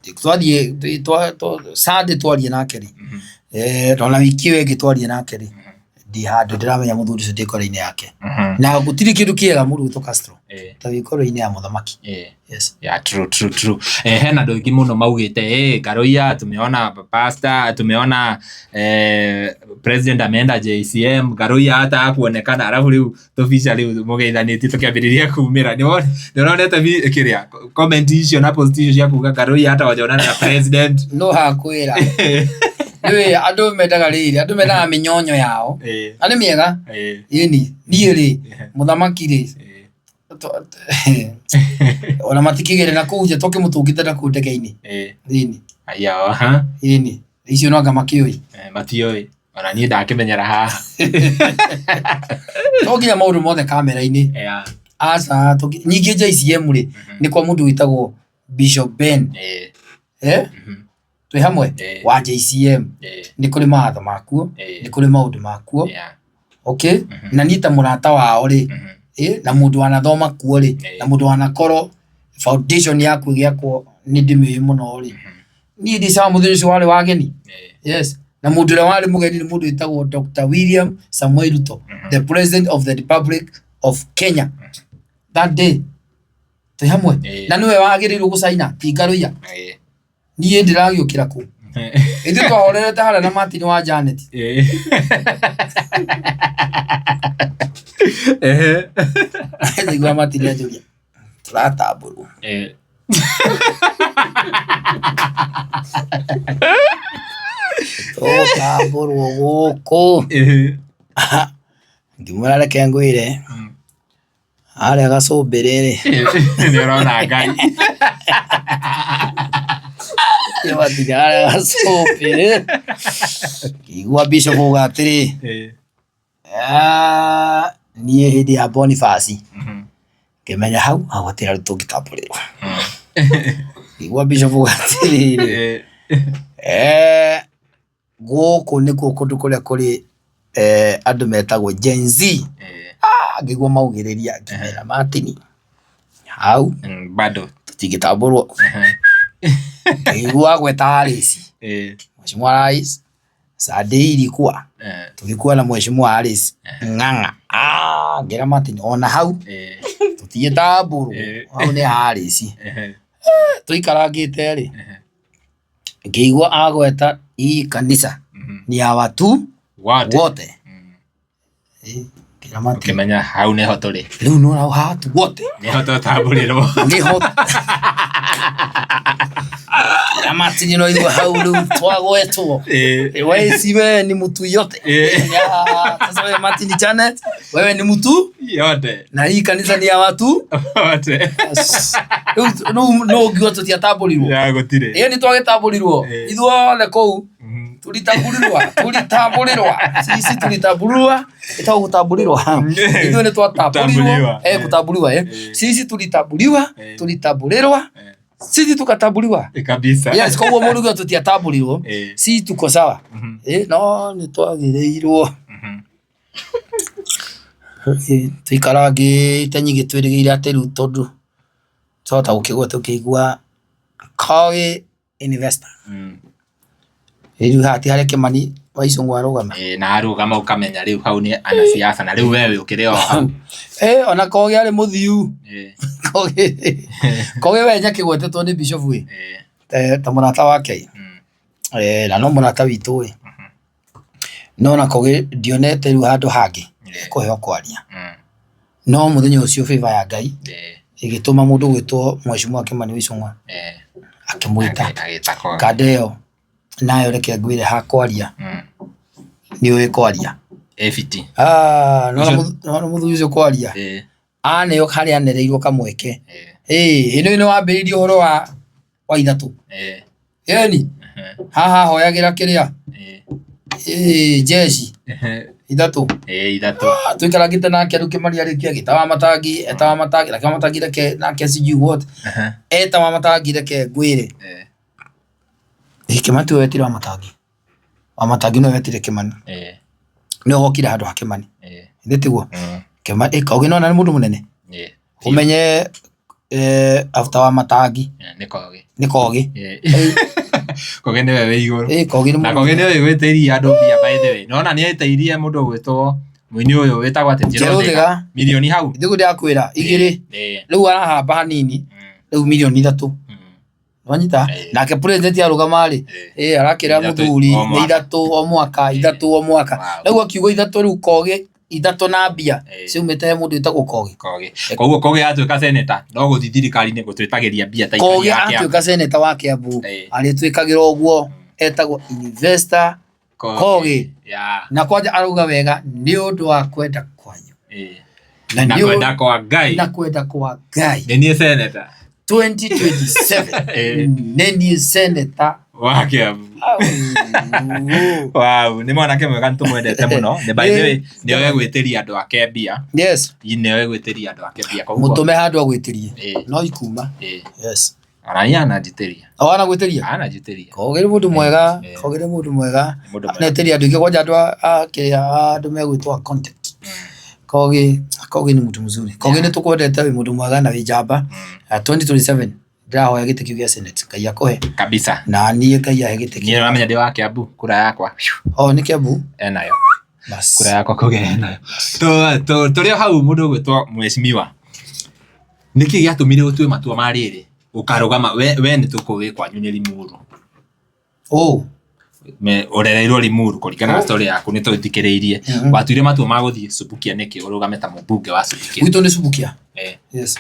Twathiĩ Sunday twarie nake rĩ, ona wiki ĩyo ĩngĩ twarie nake rĩ, ndĩ handũ ndĩramenya mũthuri ũcio ndĩ ngoro-inĩ yake. Na gũtirĩ kĩndũ kĩega mũndũ gwĩtwo Castro ta wĩ ngoro-inĩ ya mũthamaki. Yes. Yeah, true, true, true. Hena andũ aingĩ mũno maugĩte Ngaruiya tumeona pastor, tumeona president ameenda JCM, Ngaruiya hata hakuonekana, alafu rĩu tũbica rĩu mũgeithanĩtie tũkĩambĩrĩria kumĩra. Nĩ ũronete kĩrĩa comment icio na post icio cia kuga Ngaruiya hata wajaonana na president? No hakwĩra. Nĩũĩ andũ mendaga rĩrĩ, andũ mendaga mĩnyonyo yao. Na nĩ mĩega. Ĩni, niĩ rĩ, mũthamaki rĩ, ona matikĩgere na kũu nja tũkĩmũtũngĩte na kũu ndege-inĩ. Ĩni. Aya, aha. Ĩni. Icio no anga makĩũĩ. Matiũĩ. Ona niĩ ndakĩmenyera haha. To nginya maũndũ mothe kamera-inĩ. Aca, ningĩ JCM rĩ, nĩ kwa mũndũ wĩtagwo Bishop Ben. Twĩ hamwe? Wa JCM. Nĩ kũrĩ mawatho makuo, nĩ kũrĩ maũndũ makuo. Okay? Na niĩ ta mũrata wao rĩ, na mũndũ wanathoma kuo rĩ, na mũndũ wanakorwo foundation yaku ĩgĩakwo nĩ ndĩmĩũĩ mũno rĩ, niĩ ndĩ sawa mũthenya ũcio warĩ wa ageni. Yes. Na mũndũ ũrĩa warĩ mũgeni nĩ mũndũ wĩtagwo Dr. William Samoei Ruto, the President of the Republic of Kenya. That day. Twĩ hamwe? Na nĩwe wagĩrĩirwo gũcaina, ti Ngaruiya. Niĩ ndĩragĩũkĩra kũ? Ithuĩ twahorerete harĩa na Martin wa Janet. Ndaigua Martin anjũria, tũratambũrwo. Tũgũtambũrwo gũkũ. Ngĩmwĩra reke ngwĩre, harĩa gacũmbĩrĩ rĩ, Nĩ ũrona Ngai. Martin harĩa gacũmbĩrĩ, ngĩigua Bishop auga atĩrĩ, Ah, niĩ hĩndĩ ya Boniface ngĩmenya hau hau hatirĩ handũ tũngĩtambũrĩrwo. Ngĩigua Bishop auga atĩrĩrĩ, gũkũ nĩkuo kũndũ kũrĩa kũrĩ andũ metagwo Gen Z. Ah, ngĩigua maugĩrĩria ngĩmera Martin hau Bado. Tũtingĩtambũrwo. Ngĩigua agweta Alice, Mheshimiwa Rais, Sunday ilikuwa tulikuwa na Mheshimiwa Alice Ng'ang'a. Ah, ngĩra Martin ona hau tũtingĩtambũrwo. Hau nĩ Alice. Tũikarangĩte rĩ, ngĩigua agweta hii kanisa ni ya watu Wote. Wote. Ngĩra Martin, Ũkĩmenya hau nĩho tũrĩ. Rĩu nĩ hau watu wote. Nĩho tũtambũrĩrwo. Nĩho ngĩra Martin no igua hau rĩu twagwetwo. Wewe si wewe ni mtu yote. Ya, sasa wewe Martin Janet, wewe ni mtu Yote. Na hii kanisa ni ya watu wote. Rĩu no ũngiuga tũtiatambũrirwo? Ya gũtirĩ. Ĩĩ nĩ twagĩtambũrirwo ithuothe kũu. Tulitambuliwa, tulitambuliwa, sisi tulitambuliwa, ĩtagwo gũtambuliwa. Ithuĩ nĩ twatamburirwo. Kutambuliwa. Kutambuliwa. Sisi tulitambuliwa, tulitambulirwa, sisi tukatambuliwa. Kabisa. Yes, koguo mũndũ uga tũtiatambũrirwo, sisi tuko sawa. No nĩ twagĩrĩirwo tũikarangĩte nyingĩ twĩrĩgĩrĩire atĩ rĩu tondũ twahota gũkĩgwa tũkĩigua Kogi investor. Rĩu haha ti harĩa Kĩmani wa Icũng'wa arũgama? Na arũgama ũkamenya rĩu hau nĩ anasiasa na rĩu wewe ũkĩrĩ o hau. Ona Kogi arĩ mũthiu. Kogi Kogi we nĩakĩgwetetwo nĩ Bishop ĩ. Ta mũrata wake ĩ. Na no mũrata witũ ĩ. No na Kogi ndionete rĩu handũ hangĩ kũheo kwaria. No mũthenya ũcio favor ya Ngai ĩgĩtũma mũndũ ũgwĩtwo Mheshimiwa Kĩmani wa Icũng'wa akĩmwĩta. Agĩta Kogi. Kanda ĩyo nayo reke ngwĩre ha kwaria nĩ ũĩ kwaria. Fiti. Ah, nĩwona mũthuri ũcio kwaria. Aneo harĩa anereirwo kamweke. Ĩĩ ĩno nĩ wambĩrĩirie ũhoro wa wa ithatũ. Ĩni haha hoyagĩra kĩrĩa ĩĩ jeshi ithatũ. Ĩĩ ithatũ. Tũikarangĩte nake rĩu Kĩmani arĩkia agĩta wa matangi eta wa matangi nake wa matangi reke nake sijui what eta wa matangi reke ngwĩre. Ĩĩ Kĩmani tiwe wetire wa matangi. Wa matangi nĩwe wetire Kĩmani. Nĩwe wokire handũ ha Kĩmani. Githĩ tiguo? Kĩmani Kogi nĩwona nĩ mũndũ mũnene. Ũmenye after wa matangi Nĩ Kogi. Nĩ Kogi. Kogi nĩwe wĩ igũrũ. Ĩĩ Kogi nĩ Na mũndũ Kogi mũnene. nĩwe wĩtĩirie andũ mbia by the way. Nĩwona nĩetĩirie mũndũ ũgwĩtwo mũini ũyũ wĩtagwo atĩ Njerũ Njerũ Thĩga. Thĩga. Mirioni hau. Nĩguo ndĩrakwĩra igĩrĩ. Rĩu arahamba hanini rĩu mirioni ithatũ. Wanyita? Nake president arũgama rĩ, ĩ arakĩra Ithatũ mũthuri o nĩ mwaka. ithatũ o mwaka, ithatũ o mwaka. Rĩu akiuga ithatũ rĩu Kogi ithatũ na mbia ciumĩte he mũndũ wĩtagwo Kogi. Kogi. Koguo Kogi atuĩka senator no gũthiĩ thirikari-inĩ gũtwĩtagĩria mbia ta Kogi aikari a Kiambu. atuĩka senator wa Kiambu arĩtwĩkagĩra ũguo etagwo investor Kogi. Na kwanja arauga wega nĩ ũndũ wa kwenda kwanyu. Na Na kwenda kwa Ngai. Na kwenda kwa Ngai. Nĩ niĩ senator. 2027 nĩ niĩ senator wa Kiambu. Wow, nĩ mwanake mwega nĩ tũmwendete mũno. Nĩ by the way, nĩ oĩ gwĩtĩria andũ ake mbia. Yes. Nĩ oĩ gwĩtĩria andũ ake mbia. Koguo Mũtũme handũ agwĩtĩrie. No ikuma. Yes. Ona niĩ ananjĩtĩria. O anagwĩtĩria? Ananjĩtĩria. Kogi nĩ mũndũ mwega, Kogi nĩ mũndũ mwega. Mũndũ mwega. Anetĩria andũ aingĩ kwanja andũ a kĩrĩa andũ megwĩtwo a contact. Kogi, Kogi ni mtu mzuri. Kogi nĩ tũkwendete wĩ mũndũ mwega na wĩ njamba. 2027 ndĩrahoya gĩtĩ kĩu gĩa Senate Ngai akũhe. Kabisa. Na niĩ Ngai ahe gĩtĩ Niĩ kĩu. ũramenya ndĩ wa Kiambu, kura yakwa O nĩ Kiambu? enayo. Bas. Kura yakwa Kogi enayo. Tũrĩ o hau mũndũ ũgwĩtwo mheshimiwa. Nĩkĩ gĩatũmire ũtue matua ma rĩrĩ ũkarũgama we, we nĩ tũkũĩ kwanyu nĩ Limuru Oh. Me, ũrereirwo Limuru kũringana na story yaku nĩ tũthikĩrĩirie watuire matua ma gũthiĩ Subukia nĩkĩ ũrũgame ta mũmbunge wa Subukia Gwitũ nĩ Subukia. Eh, Yes.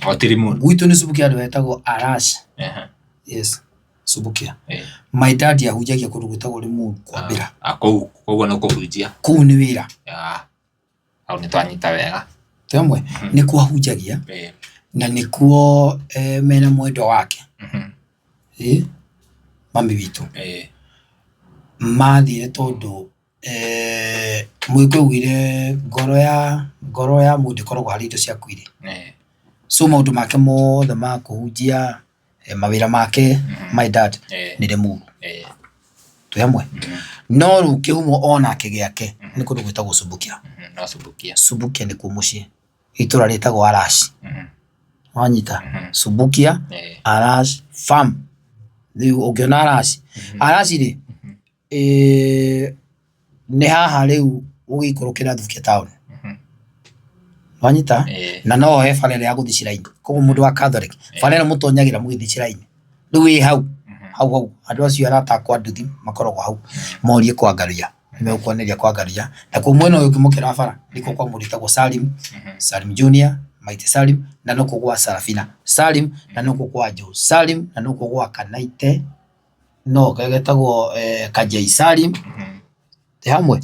o ti Limuru Gwitũ nĩ Subukia andũ etagwo Arash. Ehe, Yes. Subukia. eh. My dad ahunjagia kũndũ gwĩtagwo Limuru kwambĩra. Ah, kũu koguo nĩ kũhunjia Kũu nĩ wĩra. Ah, hau nĩ twanyita wega Twĩ hamwe nĩkuo ahunjagia na nĩkuo mena mwendwa wake ĩ mami witũ mathire tondũ mũgĩkũyũ augire ngoro ya ngoro ya mũndũ ĩkoragwo harĩa indo ciaku irĩ. So maũndũ make mothe ma kũhunjia mawĩra make my dad nĩ Limuru. Twĩ hamwe? No rĩu kĩhumo onake gĩake nĩ kũndũ gwĩtagwo Subukia. No Subukia. Subukia nĩkuo mũciĩ. Itũra rĩtagwo Arash. Wanyita? Subukia, Arash farm. Rĩu ũngĩona Arash, Arash rĩ, nĩ haha rĩu ũgĩikũrũkĩra Subukia town. Wanyita? Na no he bara ĩrĩa ya gũthiĩ Shrine. Koguo mũndũ wa Catholic, bara ĩno mũtonyagĩra mũgĩthiĩ Shrine. Rĩu ĩ hau, hau hau, andũ acio arata akwa nduthi makoragwo hau, morie kwa Ngaruiya, nĩmegũkuonereria kwa Ngaruiya. Nakuo mwena ũyũ ũngĩ mũkĩra bara, nĩkuo kwa mũndũ wĩtagwo Salim, Salim Junior, Mighty Salim, na nokuo gwa Sarafina Salim, na nokuo kwa Joe Salim, na nokuo gwa Kanaite, no getagwo Kajei Salim, Twĩ hamwe?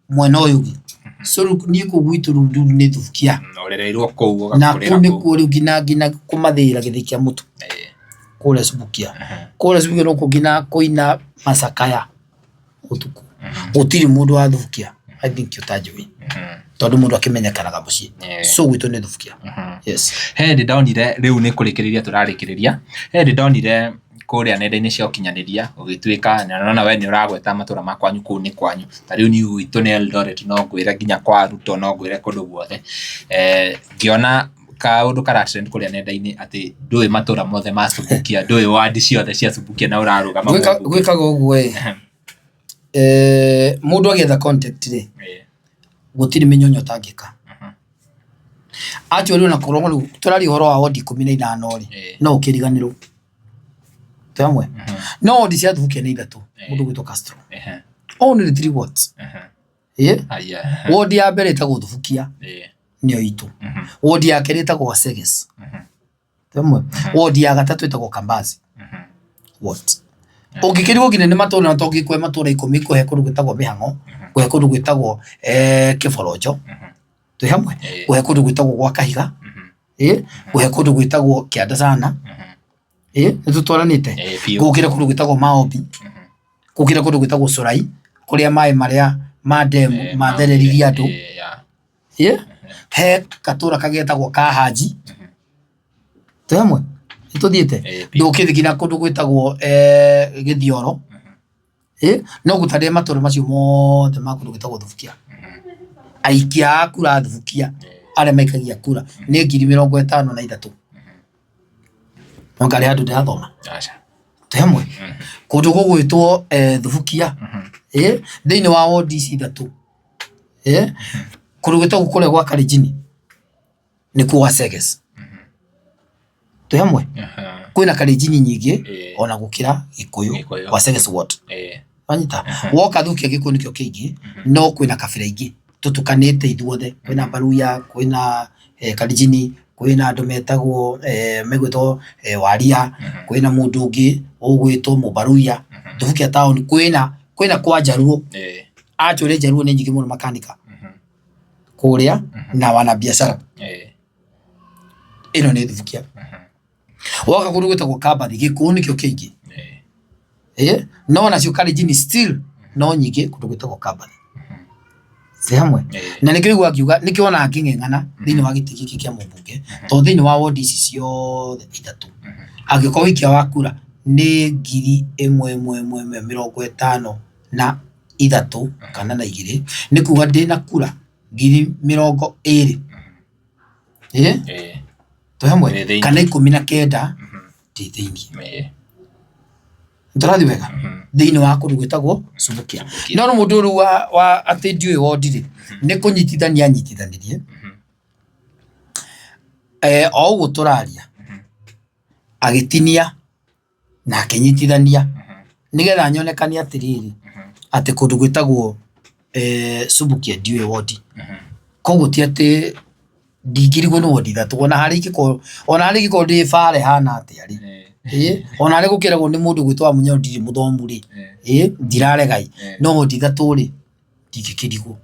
Mwena ũyũ ũngĩ. So rĩu niĩ kũu gwitũ rĩu rĩu nĩ Thubukia. Ũrereirwo kũu Na ũgakũrĩra kũu kũu. nĩkuo rĩu nginya nginya kũmathĩĩra gĩthĩi kĩa mũtu. Kũrĩa Subukia. Kũrĩa Subukia nokuo nginya kũina macakaya ũtukũ. Gũtirĩ mũndũ wa Thubukia I think ũtanjũĩ. Tondũ mũndũ akĩmenyekanaga mũciĩ. So gwitũ nĩ Thubukia. Yes. He hĩndĩ ndonire rĩu nĩ kũrĩkĩrĩria tũrarĩkĩrĩria, he hĩndĩ ndonire kũrĩa nenda-inĩ cia ũkinyanĩria ũgĩtuĩka na nĩwona we nĩ ũragweta matũra ma kwanyu kũu nĩ kwanyu, ta rĩu niĩ gwitũ nĩ Eldoret no ngwĩre nginya kwa Ruto no ngwĩre kũndũ guothe, ngĩona kaũndũ kara trend kũrĩa nenda-inĩ atĩ ndũĩ matũra mothe ma Subukia, ndũĩ ward ciothe cia Subukia na ũrarũgama Gwĩka mũmbunge. gwĩkaga ũguo ĩ, mũndũ agĩetha contact rĩ, gũtirĩ mĩnyonyo ũtangĩka. Actually ona korwo rĩu tũraria ũhoro wa ward ikũmi na ithano rĩ, no ũkĩriganĩrwo. Twĩ hamwe? No ward cia Thubukia nĩ ithatũ, mũndũ ũgwĩtwo Castro. Only three wards. Ĩ? Ward ya mbere ĩtagwo Thubukia, nĩyo itũ. Ward ya kerĩ ĩtagwo Waseges. Twĩ hamwe? Ward ya gatatũ ĩtagwo Kambasi ward. Ũngĩkĩrigwo nginya nĩ matũra na tongĩkũhe matũra ikũmi ngũhe kũndũ gwĩtagwo Mĩhang'o, ngũhe kũndũ gwĩtagwo Kĩboronjo. Twĩ hamwe? Ngũhe kũndũ gwĩtagwo gwa Kahiga, ĩ ngũhe kũndũ gwĩtagwo Kĩanda sana, ĩ nĩ tũtwaranĩte? Ngũkĩre kũndũ gwĩtagwo Maombi, ngũkĩre kũndũ gwĩtagwo Cũrai, kũrĩa maĩ marĩa ma ndemu mathereririe andũ, ĩ he gatũra kagetagwo ka Hanji, twĩ hamwe? Nĩ tũthiĩte? Ndũkĩthiĩ nginya kũndũ gwĩtagwo Gĩthioro, ĩ no ngũtarĩrie matũra macio mothe ma kũndũ gwĩtagwo Thubukia. Aikia a kura a Thubukia arĩa maikagia kura nĩ 53,000. No ngarĩ handũ ndĩrathoma? Aca. Twĩ hamwe? Kũndũ gũgwĩtwo Thubukia, ĩ thĩinĩ wa wondi ici ithatũ, ĩ kũndũ gwĩtagwo kũrĩa gwa Kalenjin nĩkuo gwa Seges. Twĩ hamwe? Kwĩna Kalenjin nyingĩ ona gũkĩra Gĩkũyũ Gĩkũyũ. gwa Seges ward. Wanyita? Woka Thubukia Gĩkũyũ nĩkĩo kĩingĩ, no kwĩna kabira ingĩ tũtukanĩte ithuothe. Kwĩna Baluya, kwĩna Kalenjin, kwĩna andũ metagwo megwĩtwo Waria, kwĩna mũndũ ũngĩ ũgwĩtwo Mũbaruya. Thubukia town kwĩna kwĩna kwa Njaruo. Actually Njaruo nĩ nyingĩ mũno makanika kũrĩa na wanabiacara. Ĩno nĩ Thubukia. Woka kũndũ gwĩtagwo Kambathi, Gĩkũyũ nĩkĩo kĩingĩ. Ĩ no nacio Kalenjin still no nyingĩ kũndũ gwĩtagwo Kambathi. Twĩ hamwe? Na nĩkĩo ũiguaga ngiuga, nĩkĩo wonaga ngĩng'eng'ana thĩinĩ wa gĩtĩ gĩkĩ kĩa mũmbunge, tondũ thĩinĩ wa wondi ici ciothe ithatũ, angĩkorwo wĩikia wa kura nĩ 1,153 kana na igĩrĩ, nĩ kuga ndĩna kura 20,000. Ĩ twĩ hamwe? Wĩ thĩinĩ. Kana 19 ndĩ thĩinĩ. Nĩtũrathiĩ wega? Thĩinĩ wa kũndũ gwĩtagwo Subukia. No rĩu mũndũ rĩu wa atĩ ndiũĩ wondi rĩ, nĩ kũnyitithania anyitithanirie. O ũguo tũraria, agĩtinia na akĩnyitithania nĩgetha nyonekane atĩrĩrĩ, atĩ kũndũ gwĩtagwo Subukia ndiũĩ wondi. Koguo ti atĩ ndingĩrigwo nĩ wondi ithatũ ona harĩa ingĩkorwo ona harĩa ingĩkorwo ndĩ bara ĩhana atĩa rĩ, ĩ ona harĩa gũkĩragwo nĩ mũndũ ũgwĩtwo Wamunya ndirĩ mũthomu rĩ, ĩ ndirarega ĩ, no wondi ithatũ rĩ, ndingĩkĩrigwo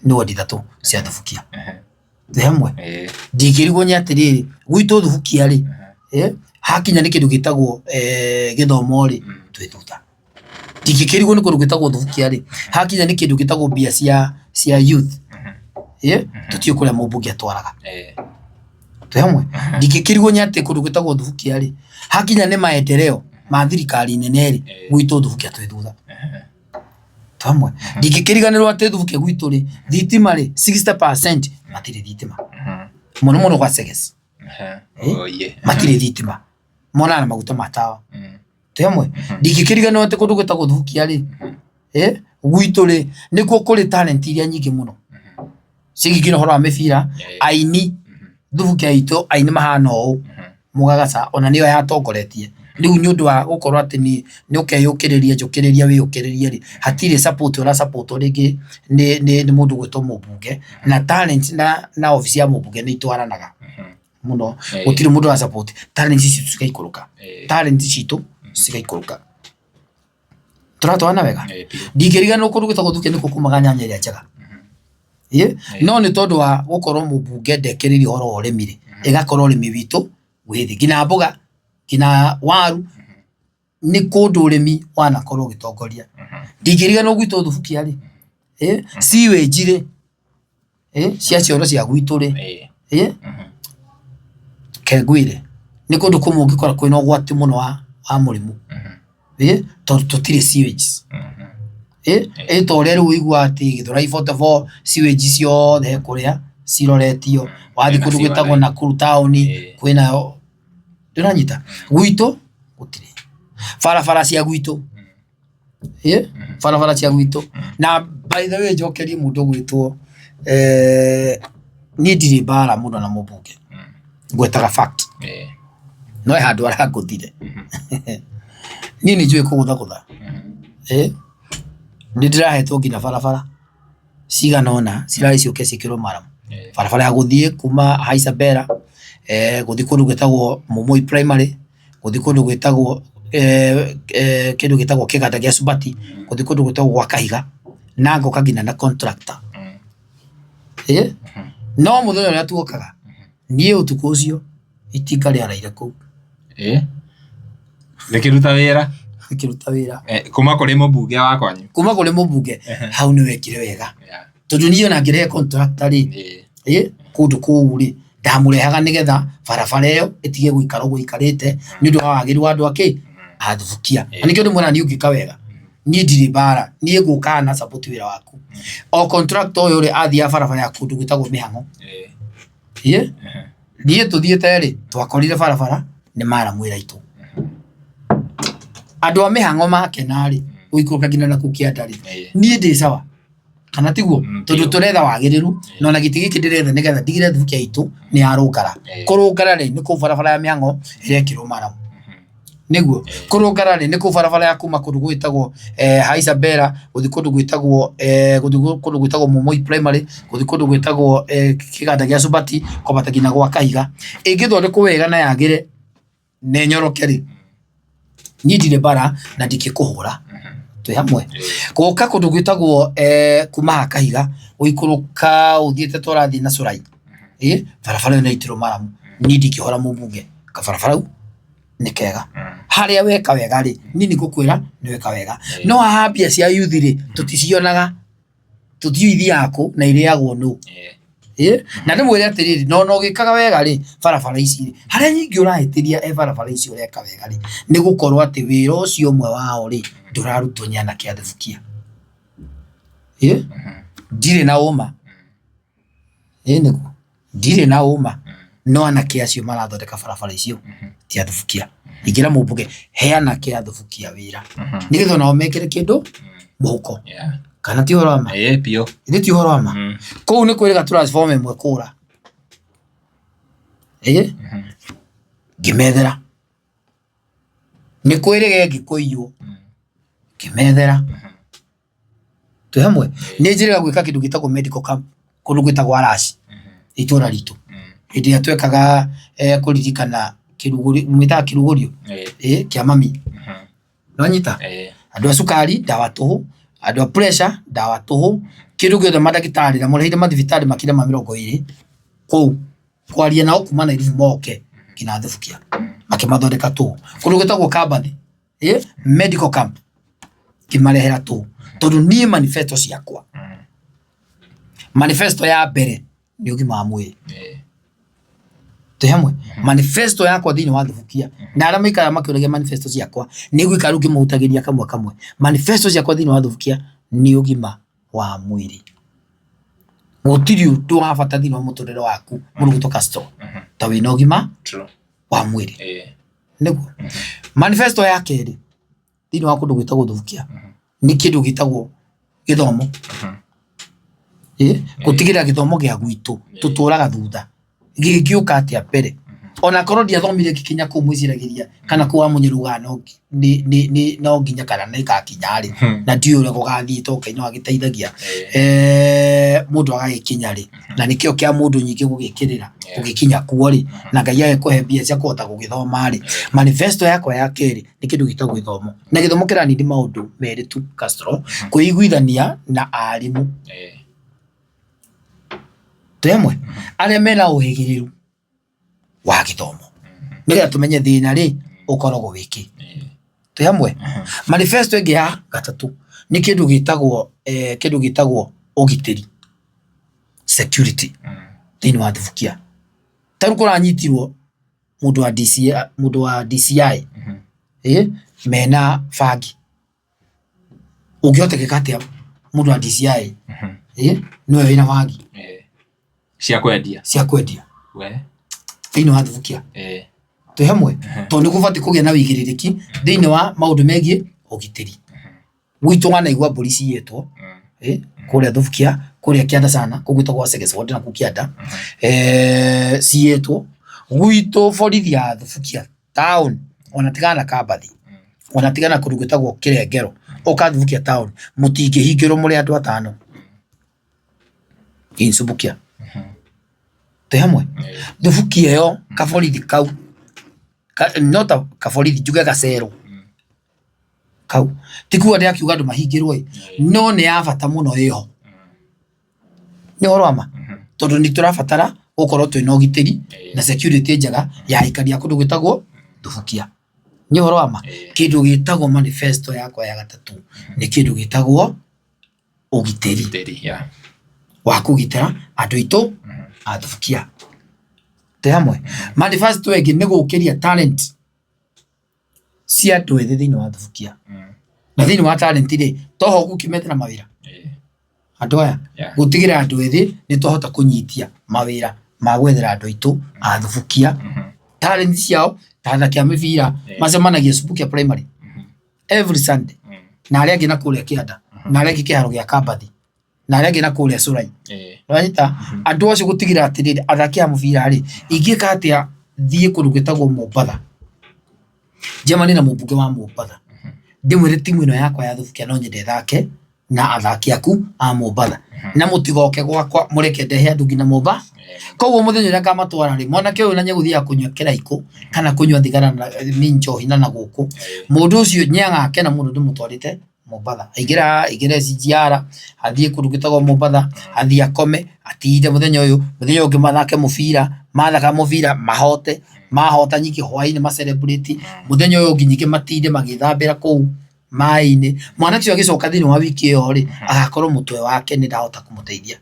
nĩ wondi ithatũ cia Thubukia. Twĩ hamwe? Ndingĩrigwo nĩ atĩrĩrĩ, gwitũ Thubukia rĩ, hakinya nĩ kĩndũ gĩtagwo gĩthomo rĩ, twĩ thutha. Ndingĩkĩrigwo nĩ kũndũ gwĩtagwo Thubukia rĩ, hakinya nĩ kĩndũ gĩtagwo mbia cia youth, tũtiũĩ kũrĩa mũmbunge atwaraga. Twĩ hamwe? Ndingĩkĩrigwo nĩ atĩ kũndũ gwĩtagwo Thubukia rĩ, hakinya nĩ maendeleo ma thirikari nene rĩ, gwitũ Thubukia twĩ thutha. Twĩ hamwe? Ndingĩkĩriganĩrwo atĩ Thubukia gwitũ rĩ, thitima rĩ, 60% matirĩ thitima. Mũno mũno gwa Seges. Matirĩ thitima. Monaga na maguta ma tawa. Twĩ hamwe? Ndingĩkĩriganĩrwo atĩ kũndũ gwĩtagwo Thubukia rĩ, gwitũ rĩ, nĩkuo kũrĩ talent iria nyingĩ mũno. Ciĩgiĩ nginya ũhoro wa mĩbira, aini, Thubukia itũ aini mahana ũũ, Mũgagaca ona nĩyo yatongoretie. Rĩu nĩ ũndũ wa gũkorwo atĩ nĩ ũkeyũkĩrĩria njũkĩrĩria wĩyũkĩrĩrie rĩ, hatirĩ support ũra support wo rĩngĩ nĩ mũndũ ũgwĩtwo mũmbunge, na talent na obici ya mũmbunge nĩ itwaranaga mũno. Gũtirĩ mũndũ ũra support talent citũ cigaikũrũka, talent citũ cigaikũrũka. Tũratwarana wega? Ndingĩriganĩrwo kũndũ gwĩtagwo Thukia nĩkuo kumaga nyanya ĩrĩa njega. No nĩ tondũ wa gũkorwo mũmbunge ndekĩrĩire ũhoro wa ũrĩmi rĩ, ĩgakorwo ũrĩmi witũ wĩ thĩ. Nginya mboga, nginya waru, nĩ kũndũ ũrĩmi wanakorwo ũgĩtongoria. Ndingĩriganĩrwo gwitũ Thubukia rĩ, sewage rĩ, cia cioro cia gwitũ rĩ, reke ngwĩre, nĩ kũndũ kũmwe ũngĩkora kwĩna ũgwati mũno wa mũrimũ, tondũ tũtirĩ sewage. Ĩ ta ũrĩa rĩu ũiguaga atĩ Gĩthũrai 44 sewage ciothe he kũrĩa ciroretio, wathiĩ kũndũ gwĩtagwo Nakuru town kwĩna, ndũranyita? Gwitũ gũtirĩ. Barabara cia gwitũ, barabara cia gwitũ, na by the way njokerie mũndũ ũgwĩtwo, niĩ ndirĩ mbara mũno na mũmbunge, ngwetaga fact, no he handũ arangũthire. Niĩ nĩ njũĩ kũgũthagũtha, nĩ ndĩrahetwo nginya barabara cigana ũna cirarĩ ciũke ciĩkĩrwo maramu. Barabara ya gũthiĩ kuma ha Isabella, gũthiĩ kũndũ gwĩtagwo Mũmũi Primary, gũthiĩ kũndũ gwĩtagwo kĩndũ gĩtagwo kĩganda gĩa Subati, gũthiĩ kũndũ gwĩtagwo gwa Kahiga, na ngoka nginya na contractor. No mũthenya ũrĩa tuokaga niĩ ũtukũ ũcio itinga rĩaraire kũu. Ĩ. Rĩkĩruta wĩra. Rĩkĩruta wĩra. Eh, kuma kũrĩ mũmbunge wa kwanyu. Kuma kũrĩ mũmbunge hau nĩ wekire wega. Tondũ niĩ ona ngĩrehe contractor rĩ, ĩ kũndũ kũu rĩ ndamũrehaga nĩgetha barabara ĩyo ĩtige gũikara ũguo ĩikarĩte nĩ ũndũ wa wagĩrĩru wa andũ akĩ athubukia. Na nĩkĩo ndĩmwĩraga niĩ ũngĩka wega niĩ ndirĩ mbara niĩ ngũkaga na support wĩra waku. O contractor ũyũ rĩ athiaga barabara ya kũndũ gwĩtagwo mĩhang'o. Ĩ niĩ tũthiĩte rĩ twakorire barabara nĩ maramu ĩraitwo. Andũ a mĩhang'o makena rĩ gũikũrũka nginya nakũu kĩanda rĩ niĩ ndĩ sawa kana tiguo tondũ tũretha wagĩrĩru na ona gĩtĩ gĩkĩ ndĩretha nĩgetha ndigĩre thubukia itũ nĩ yarũngara. Kũrũngara rĩ nĩ kũu barabara ya mĩhang'o ĩrekĩrwo maramu. Nĩguo kũrũngara rĩ nĩ kũu barabara ya kuma kũndũ gwĩtagwo eh, ha Isabella gũthiĩ kũndũ gwĩtagwo eh, gũthiĩ kũndũ gwĩtagwo Momoi Primary gũthiĩ kũndũ gwĩtagwo eh, kĩganda gĩa Subati kwambata nginya gwa Kahiga ĩngĩthondekwo wega na yagĩre na ĩnyoroke rĩ niĩ ndirĩ bara na ndingĩkũhũra twĩ hamwe gũka kũndũ gwĩtagwo eh, kuma ha Kahiga gũikũrũka ũthiĩte ta ũrathiĩ na Curai ĩ barabara ĩyo nĩ ĩitĩrwo maramu niĩ ndingĩhũra mũmbunge kabarabara kau nĩ kega harĩa weka wega rĩ niĩ nĩ ngũkwĩra nĩ weka wega no haha mbia cia yuthi rĩ tũticionaga tũtiũĩ ithiaga kũ na irĩagwo nũ Ĩ? Na ndĩmwĩre atĩrĩrĩ na ona ũgĩkaga wega rĩ barabara ici rĩ harĩa nyingĩ ũrahĩtĩria e barabara ici ũreka wega rĩ nĩ gũkorwo atĩ wĩra ũcio ũmwe wao rĩ ndũrarutwo nĩ anake a Thubukia. Ĩ? Ndirĩ na ũma. Ĩ nĩguo. Ndirĩ na ũma no anake acio marathondeka barabara icio ti a Thubukia. Ingĩra mũmbunge he anake a Thubukia wĩra nĩgetha onao mekĩre kĩndũ mũhuko. Kana ti ũhoro wa ma? Ĩĩ biũ. Githĩ ti ũhoro wa ma? Kũu nĩ kwĩrĩga transformer ĩmwe kũra. Ĩ ngĩmethera. Nĩ kwĩrĩga ĩngĩ kũiywo ngĩmethera. Twĩ hamwe? Nĩ njĩrĩga gwĩka kĩndũ gĩtagwo medical camp kũndũ gwĩtagwo Araci itũra ritũ. Hĩndĩ ĩrĩa twekaga kũririkana kĩrugũrio, mwĩtaga kĩrugũrio ĩ kĩa mami. Nĩ wanyita? Andũ a cukari ndawa tũhũ, andũ a pressure ndawa tũhũ, kĩndũ gĩothe mandagĩtarĩ na mũrĩhĩire mathibitarĩ makĩria ma 20 kũu kwaria nao kuma Nairobi moke nginya Thubukia makĩmathondeka tũhũ. Kũndũ gwĩtagwo Kambathi eh, medical camp ngĩmarehera tũ tondũ niĩ manifesto ciakwa manifesto ya mbere nĩ ũgima wa mwĩrĩ twĩ hamwe manifesto yakwa thĩinĩ wa thubukia na arĩa maikaraga makĩũragia manifesto ciakwa nĩ ngũikara rĩu ngĩmahutagĩria kamwe kamwe manifesto ciakwa thĩinĩ wa thubukia nĩ ũgima wa mwĩrĩ gũtirĩ ũndũ wa bata thĩinĩ wa mũtũrĩre waku mũndũ gwĩtwo Castro ta wĩna ũgima wa mwĩrĩ nĩguo manifesto ya kerĩ thĩinĩ wa kũndũ gwĩtagwo Thubukia nĩ kĩndũ gĩtagwo gĩthomo Ĩ, gũtigĩrĩra gĩthomo gĩa gwitũ tũtũraga thutha gĩgĩũka atĩa mbere ona korwo ndiathomire ngĩkinya kũu mwĩciragĩria kana kũu wa Mũnyĩrũga no no nginya kana nĩ ngakinya rĩ na ndiũĩ ũrĩa gũgathiĩ tondũ Ngai no agĩteithagia mũndũ agagĩkinya rĩ na nĩkĩo kĩa mũndũ nyingĩ gũgĩkĩrĩra gũgĩkinya kuo rĩ na Ngai agĩkũhe mbia cia kũhota gũgĩthoma rĩ manifesto yakwa ya kerĩ nĩ kĩndũ gĩtagwo gĩthomo na gĩthomo kĩranindi maũndũ merĩ tu Castro kwĩiguithania na arimũ twĩ hamwe arĩa mena ũhĩgĩrĩru wa gĩthomo nĩgetha tũmenye thĩna rĩ ũkoragwo wĩ kĩ twĩ hamwe manifesto ĩngĩ ya gatatũ nĩ kĩndũ gĩtagwo eh, kĩndũ gĩtagwo ũgitĩri security thĩinĩ wa Thubukia ta rĩu kũranyitirwo mũndũ wa DCI, mũndũ wa DCI ĩ mena bangi ũngĩhotekeka atĩa mũndũ wa DCI ĩ nĩwe wĩna bangi Cia kwendia. Cia kwendia. We. Thĩinĩ wa Thubukia. Twĩ hamwe? Tondũ nĩ gũbatiĩ kũgĩa na ũigĩrĩrĩki thĩinĩ wa maũndũ megiĩ ũgitĩri. Gwitũ wanaigua mbũri ciyĩtwo kũrĩa Thubukia, kũrĩa kĩanda sana, kũu gwĩtagwo gwa Seges ward nakũu kĩanda, ciyĩtwo. Gwitũ borithi ya Thubukia town ona tigana na Kambathi, ona tigana na kũndũ gwĩtagwo Kĩrengero, ũka Thubukia town, mũtingĩhingĩrwo mũrĩ andũ atano. In Subukia. Twĩ hamwe? Thubukia ĩyo kaborithi kau, no ta kaborithi njuge gacero kau, ti kuga ndĩrakiuga andũ mahingĩrwo ĩ, no nĩ ya bata mũno ĩho. Nĩ ũhoro wa ma? Tondũ nĩ tũrabatara gũkorwo twĩna ũgitĩri na security njega ya aikari a kũndũ gwĩtagwo Thubukia. Nĩ ũhoro wa ma? Kĩndũ gĩtagwo manifesto yakwa ya gatatũ nĩ kĩndũ gĩtagwo ũgitĩri. Ũgitĩri, yeah. Wa kũgitĩra andũ aitũ a Thubukia. Twĩ hamwe? Manifesto ĩngĩ nĩ gũkĩria talent cia andũ ethĩ thĩinĩ wa Thubukia. Na thĩinĩ wa talent rĩ, toho gũkĩmethera mawĩra andũ aya gũtigĩrĩra andũ ethĩ nĩ twahota kũnyitia mawĩra ma gwethera andũ aitũ a Thubukia talent ciao ta athaki a mĩbira macemanagia Subukia Primary every Sunday na arĩa angĩ na kũrĩa kĩanda na arĩa angĩ kĩharo gĩa Kambathi na arĩa angĩ na kũrĩa Cũrai. Ũranyita? Andũ acio gũtigĩrĩra atĩrĩrĩ, athaki a mũbira rĩ, ingĩka atĩa thiĩ kũndũ gwĩtagwo Mombatha, njemanie na mũmbunge wa Mombatha, ndĩmwĩre timu ĩno yakwa ya Thubukia no nyende ĩthake na athaki aku a Mombatha, na mũtigoke gwakwa mũreke ndehe andũ nginya Mombatha. Koguo mũthenya ũrĩa ngamatwara rĩ, mwanake ũyũ na nĩegũthiaga kũnyua kĩraikũ kana kũnyua thigara na njohi na nagũkũ, mũndũ ũcio nĩagakena mũno ndĩmũtwarĩte Mombatha. Aingĩre haha, aingĩre SGR, athiĩ kũndũ gwĩtagwo Mombatha, athiĩ akome, atinde mũthenya ũyũ, mũthenya ũyũ ũngĩ mathake mũbira, mathaka mũbira mahote, mahota ningĩ hwainĩ ma celebrate, mũthenya ũyũ ũngĩ ningĩ matinde magĩthambĩra kũu maĩ-inĩ. Mwanake ũyũ agĩcoka thĩinĩ wa wiki ĩyo rĩ, agakorwo mũtwe wake nĩ ndahota kũmũteithia.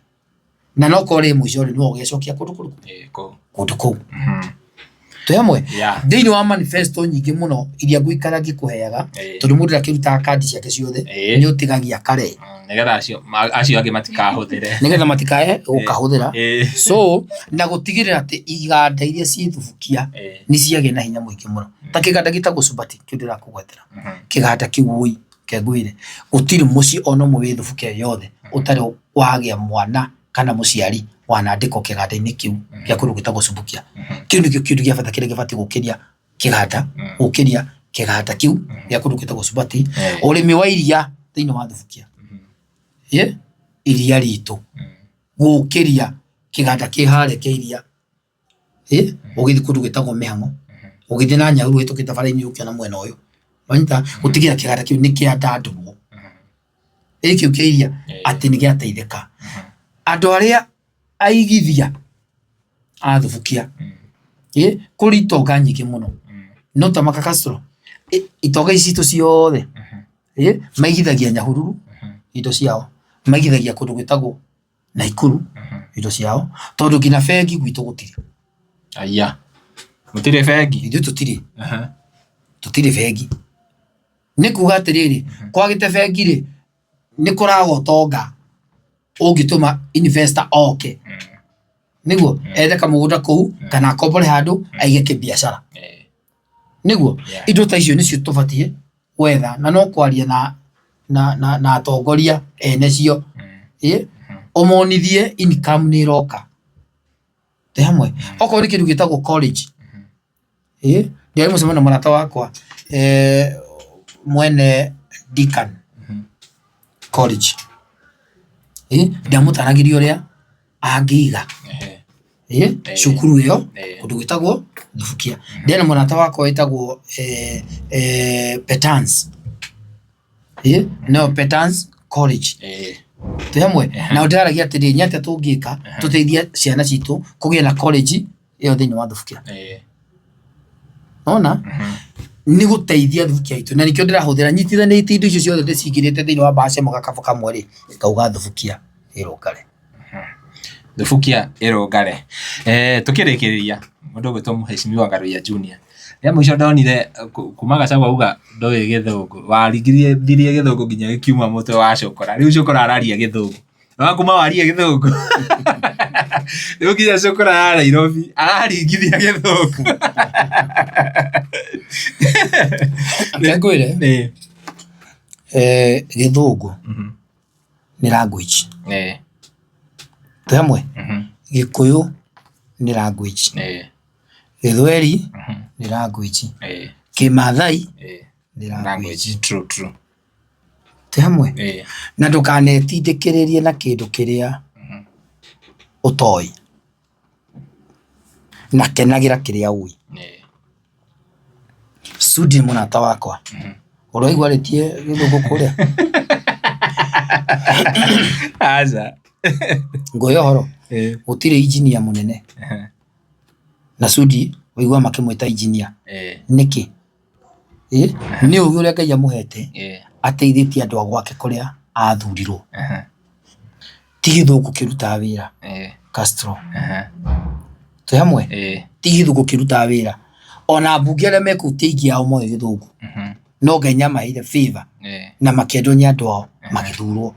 Na no korwo rĩ mũico rĩ, nĩwe ũgecokia kũndũ kũrĩkũ? Kũndũ kũu. Twĩ hamwe? Thĩinĩ wa manifesto nyingĩ mũno iria ngũikara ngĩkũheaga, tondũ mũndũ ndakĩrutaga kandi ciake ciothe, nĩ ũtigagia kare. Nĩgetha acio angĩ matikahũthĩre. Nĩgetha matikae gũkahũthĩra. So, na gũtigĩrĩra atĩ iganda iria ciĩ Thubukia nĩ ciagĩa na hinya mũingĩ mũno. Ta kĩganda gĩtagwo Subati kĩu ndĩrakũgwetera. Kĩganda kĩu wũi, reke ngwĩre, gũtirĩ mũciĩ ona ũmwe wĩ Thubukia yothe ũtarĩ wagĩa mwana kana mũciari wanandĩkwo kĩganda-inĩ kĩu gĩa kũndũ gwĩtagwo Subukia. Kĩu nĩkĩo kĩndũ gĩa bata kĩrĩa gĩbatiĩ gũkĩria kĩganda, gũkĩria kĩganda kĩu gĩa kũndũ gwĩtagwo Subati. Ũrĩmi wa iria thĩinĩ wa Thubukia, iria ritũ gũkĩria kĩganda kĩ harĩa kĩa iria Ũgĩthiĩ kũndũ gwĩtagwo mĩhang'o, ũgĩthiĩ na Nyahururu ũhĩtũkĩte bara-inĩ ũkĩona mwena ũyũ, wanyita? Gũtigĩrĩra kĩganda kĩu nĩ kĩandandũrwo, ĩ kĩu kĩa iria atĩ nĩ gĩateithĩka. Andũ arĩa aigithia a Thubukia, kũrĩ itonga nyingĩ mũno, no ta Maka Castro, itonga ici citũ ciothe, maigithagia Nyahururu indo ciao, maigithagia kũndũ gwĩtagwo Naikuru indo ciao tondũ nginya bengi gwitũ gũtirĩ. Aya. Mũtirĩ bengi? Ithuĩ tũtirĩ. Tũtirĩ bengi. Nĩ kuga atĩrĩrĩ, kwagĩte bengi rĩ, nĩ kũraga ũtonga ũngĩtũma investor oke. Nĩguo ethe kamũgũnda kũu kana akombore handũ aige kĩbiacara. Nĩguo? Indo ta icio nĩcio tũbatiĩ gwetha na no kwaria na na na na atongoria ene cio ĩ ũmonithie income nĩ ĩroka twĩ hamwe okorwo nĩ kĩndũ gĩtagwo college ĩ ndĩrarĩ mũcemanio na mũrata wakwa eh, mwene Deakin College ĩ ndamũtaragĩria ũrĩa angĩiga ĩ cukuru ĩyo kũndũ gwĩtagwo Thubukia. Ndĩna mũrata wakwa wĩtagwo Petans, ĩ no Petans College. Twĩ hamwe? Nao ndĩraragia atĩrĩrĩ, nĩ atĩa tũngĩka tũteithie ciana citũ kũgĩa na college ĩyo thĩinĩ wa Thubukia. Nĩwona? Nĩ gũteithia Thubukia itũ na nĩkĩo ndĩrahũthĩra nyitithanĩtie indo icio ciothe ndĩciĩkĩrĩte thĩinĩ wa bahasha ĩmwe gakabu kamwe rĩ, ngauga Thubukia ĩrũngare. Thubukia ĩrũngare. Tũkĩrĩkĩrĩria, mũndũ ũgwĩtwo Mheshimiwa Ngaruiya Junior, rĩa mũico ndonire kuma Gachagua auga ndoĩ gĩthũngũ, waringithirie gĩthũngũ nginya gĩkiuma mũtwe wa cũkũra, rĩu cũkũra araria gĩthũngũ. Nĩwona kuma waria gĩthũngũ, rĩu nginya cũkũra ya Nairobi araringithia gĩthũngũ. Reke ngwĩre, gĩthũngũ nĩ language. Twĩ hamwe? Gĩkũyũ nĩ language. Gĩthweri nĩ language. Kĩmathai nĩ language. Twĩ hamwe? Na ndũkanetindĩkĩrĩrie na kĩndũ kĩrĩa ũtoĩ. Na kenagĩra kĩrĩa ũĩ. Sudi nĩ mũrata wakwa. Ũraigua arĩtie gĩthũngũ kũrĩa? Aca. Ngũhe ũhoro. Gũtirĩ injinia mũnene na Sudi waigua makĩmwĩta injinia. Nĩkĩ? Nĩ ũgĩ ũrĩa Ngai amũhete ateithĩtie andũ a gwake kũrĩa athurirwo. Ti gĩthũngũ kĩrutaga wĩra Castro. Twĩ hamwe? Ti gĩthũngũ kĩrutaga wĩra. Ona ambunge arĩa me kũu ti aingĩ ao moĩ gĩthũngũ. No Ngai nĩ amaheire favor na makĩendwo nĩ andũ ao magĩthurwo.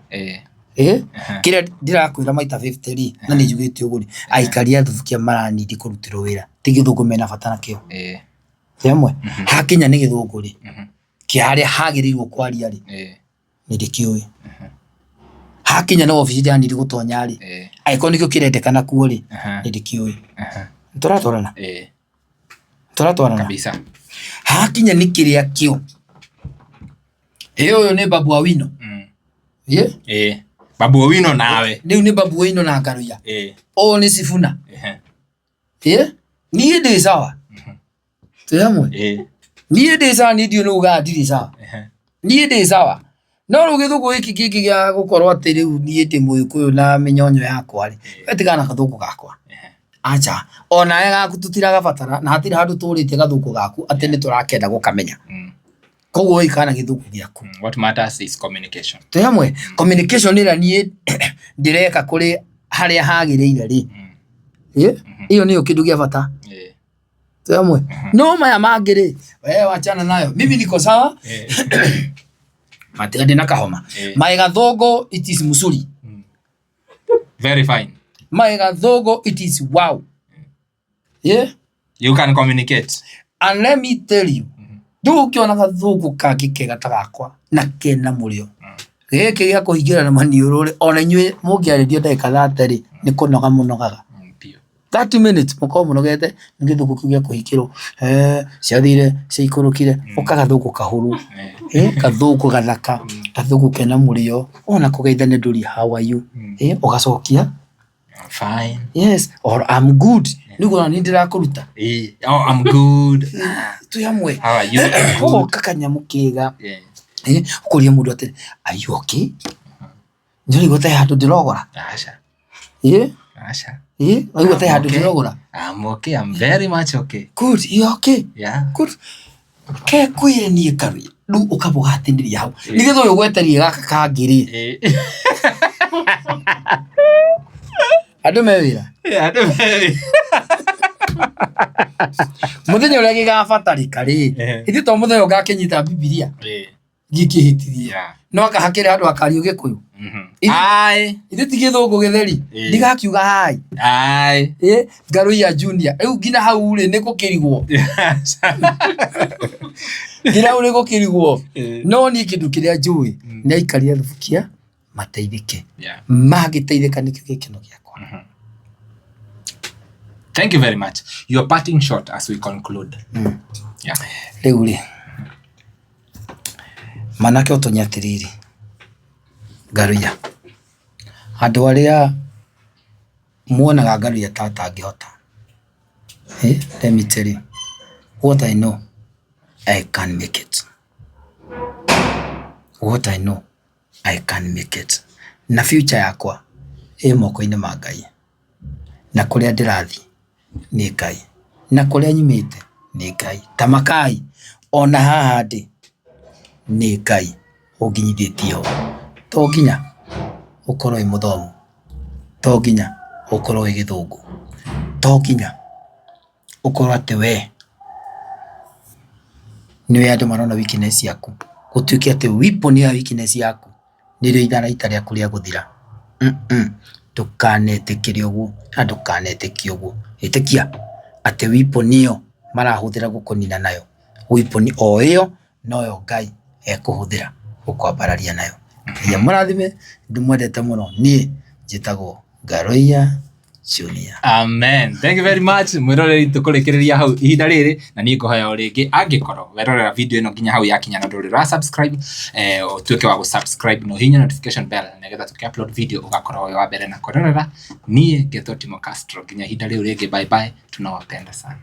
Kĩrĩa ndĩrakwĩra maita 50 rĩ, na nĩ njugĩte ũguo rĩ, aikari a Thubukia maranindi kũrutĩrwo wĩra, ti gĩthũngũ mena bata nakĩo. Twĩ hamwe? Hakinya nĩ gĩthũngũ rĩ, kĩa harĩa hagĩrĩirwo kwaria rĩ, nĩ ndĩkĩũĩ. Hakinya nĩ wabici ndĩranindi gũtonya rĩ, angĩkorwo nĩkĩo kĩrendekana kuo rĩ, nĩ ndĩkĩũĩ. Tũratwarana? Tũratwarana? Kabisa. Hakinya nĩ kĩrĩa kĩo. Ĩ ũyũ nĩ Babu Owino. Ĩ? Babu Owino nawe. Rĩu nĩ Babu Owino na Ngaruiya. Ũyũ nĩ Sifuna. Ĩ? Niĩ ndĩ sawa. Twĩ hamwe? Niĩ ndĩ sawa, niĩ ndiũĩ nũ ugaga ndirĩ sawa. Niĩ ndĩ sawa. No rĩu gĩthũngũ gĩkĩ kĩngĩ gĩa gũkorwo atĩ rĩu niĩ ndĩ mũgĩkũyũ na mĩnyonyo yakwa rĩ, we tigana na gathũngũ gakwa. Aca, onawe gaku tũtiragabatara na hatirĩ handũ tũrĩtie gathũngũ gaku atĩ nĩ tũrakenda gũkamenya. Koguo we ikara na gĩthũngũ gĩaku. What matters is communication. Twĩ hamwe? Communication ĩrĩa niĩ ndĩreka kũrĩ harĩa hagĩrĩire rĩ, ĩyo nĩyo kĩndũ gĩa bata. Twĩ hamwe? No maya mangĩ rĩ, we wachana nayo. Mimi niko sawa. Matiga ndĩna kahoma. My gathũngũ it is mzuri. Very fine. My gathũngũ it is wow. Yeah? You can communicate. And let me tell you, ndũgũkĩona ũkĩona gathũngũ kangĩ kega ta gakwa na kena mũrĩo. Gĩkĩ gĩa kũhingĩra na maniũrũ rĩ, ona inyuĩ mũngĩarĩrio ndagĩka 30 rĩ, nĩ kũnoga mũnogaga. 30 minutes mũkorwo mũnogete nĩ gĩthũngũ kĩu gĩa kũhingĩrwo, ciathire ciaikũrũkire, ũka gathũngũ kahũrũ, gathũngũ gathaka, gathũngũ kena mũrĩo, ona kũgeithania ndũria how are you, ũgacokia Fine. Yes, or I'm good. Nĩguo ona niĩ ndĩrakũruta. Oh, I'm good. Twĩ hamwe. How are you? I'm good. Ũgoka kanyamũ kega. Ũkoria mũndũ atĩrĩ, are you okay? Nĩ ũraigua ta he handũ ndĩrogora? Aca. Aca. Ũraigua ta he handũ ndĩrogora? I'm okay. I'm very much okay. Good, you okay? Yeah. Good. Ke kwĩre niĩ karuĩ. Rĩu ũkamũgatĩrĩria hau. Nĩgetha ũyũ ũgweterie gaka kangĩ rĩ. Andũ me wĩra. Andũ me wĩra. Mũthenya ũrĩa gĩgabatarĩka rĩ, ithuĩ to mũthenya ũgakĩnyita Bibilia. Gĩkĩhĩtithia. No anga hakĩrĩ handũ hakario Gĩkũyũ. Aye. Ithuĩ ti gĩthũngũ gĩtheri. Ndigakiuga hai. Aye. Ngaruiya Junior. Rĩu nginya hau rĩ nĩ gũkĩrigwo. Nginya hau nĩ gũkĩrigwo. No niĩ kĩndũ kĩrĩa njũĩ nĩ aikari a Thubukia mateithĩke. Mangĩteithĩka nĩkĩo gĩkeno gĩakwa. Thank you very much. Your parting shot as we conclude. Yeah. Rĩu rĩ, manake ũtonye atĩrĩrĩ, Ngaruiya, andũ arĩa muonaga Ngaruiya ta atangĩhota, let me tell you, what I know, I can make it. What I know, I can make it. Na future yakwa ĩ moko-inĩ ma Ngai, na kũrĩa ndĩrathiĩ nĩ Ngai, na kũrĩa nyumĩte nĩ Ngai. Ta makai ona haha ndĩ nĩ Ngai ũnginyithĩtie ho. To nginya ũkorwo wĩ mũthomu, to nginya ũkorwo wĩ gĩthũngũ, to nginya ũkorwo atĩ we nĩwe andũ marona weakness yaku, gũtuĩke atĩ weapon ya weakness yaku nĩrĩo itharaita rĩaku rĩa gũthira. Ndũkanetĩkĩre ũguo na ndũkanetĩkie ũguo. Ĩtĩkia atĩ weapon ĩyo marahũthĩra gũkũnina nayo, weapon o ĩyo noyo Ngai ekũhũthĩra gũkwambararia nayo. Ngai amũrathime, ndĩmwendete mũno. Niĩ njĩtagwo Ngaruiya Junior. Amen. Thank you very much. Mwiroreri tukurikiriria hau ihinda riri na niĩ ngũhoya o rĩngĩ angĩkorwo werorera video ĩno nginya hau yakinya na ndũrĩ ũra subscribe ũtuĩke wa gũ subscribe na ũhihinye notification bell nĩgetha tũkĩ upload video ũgakorwo wĩ wa mbere na kwĩrorera. Niĩ ngetwo Timo Castro nginya ihinda rĩu rĩngĩ, bye bye, tunawapenda sana.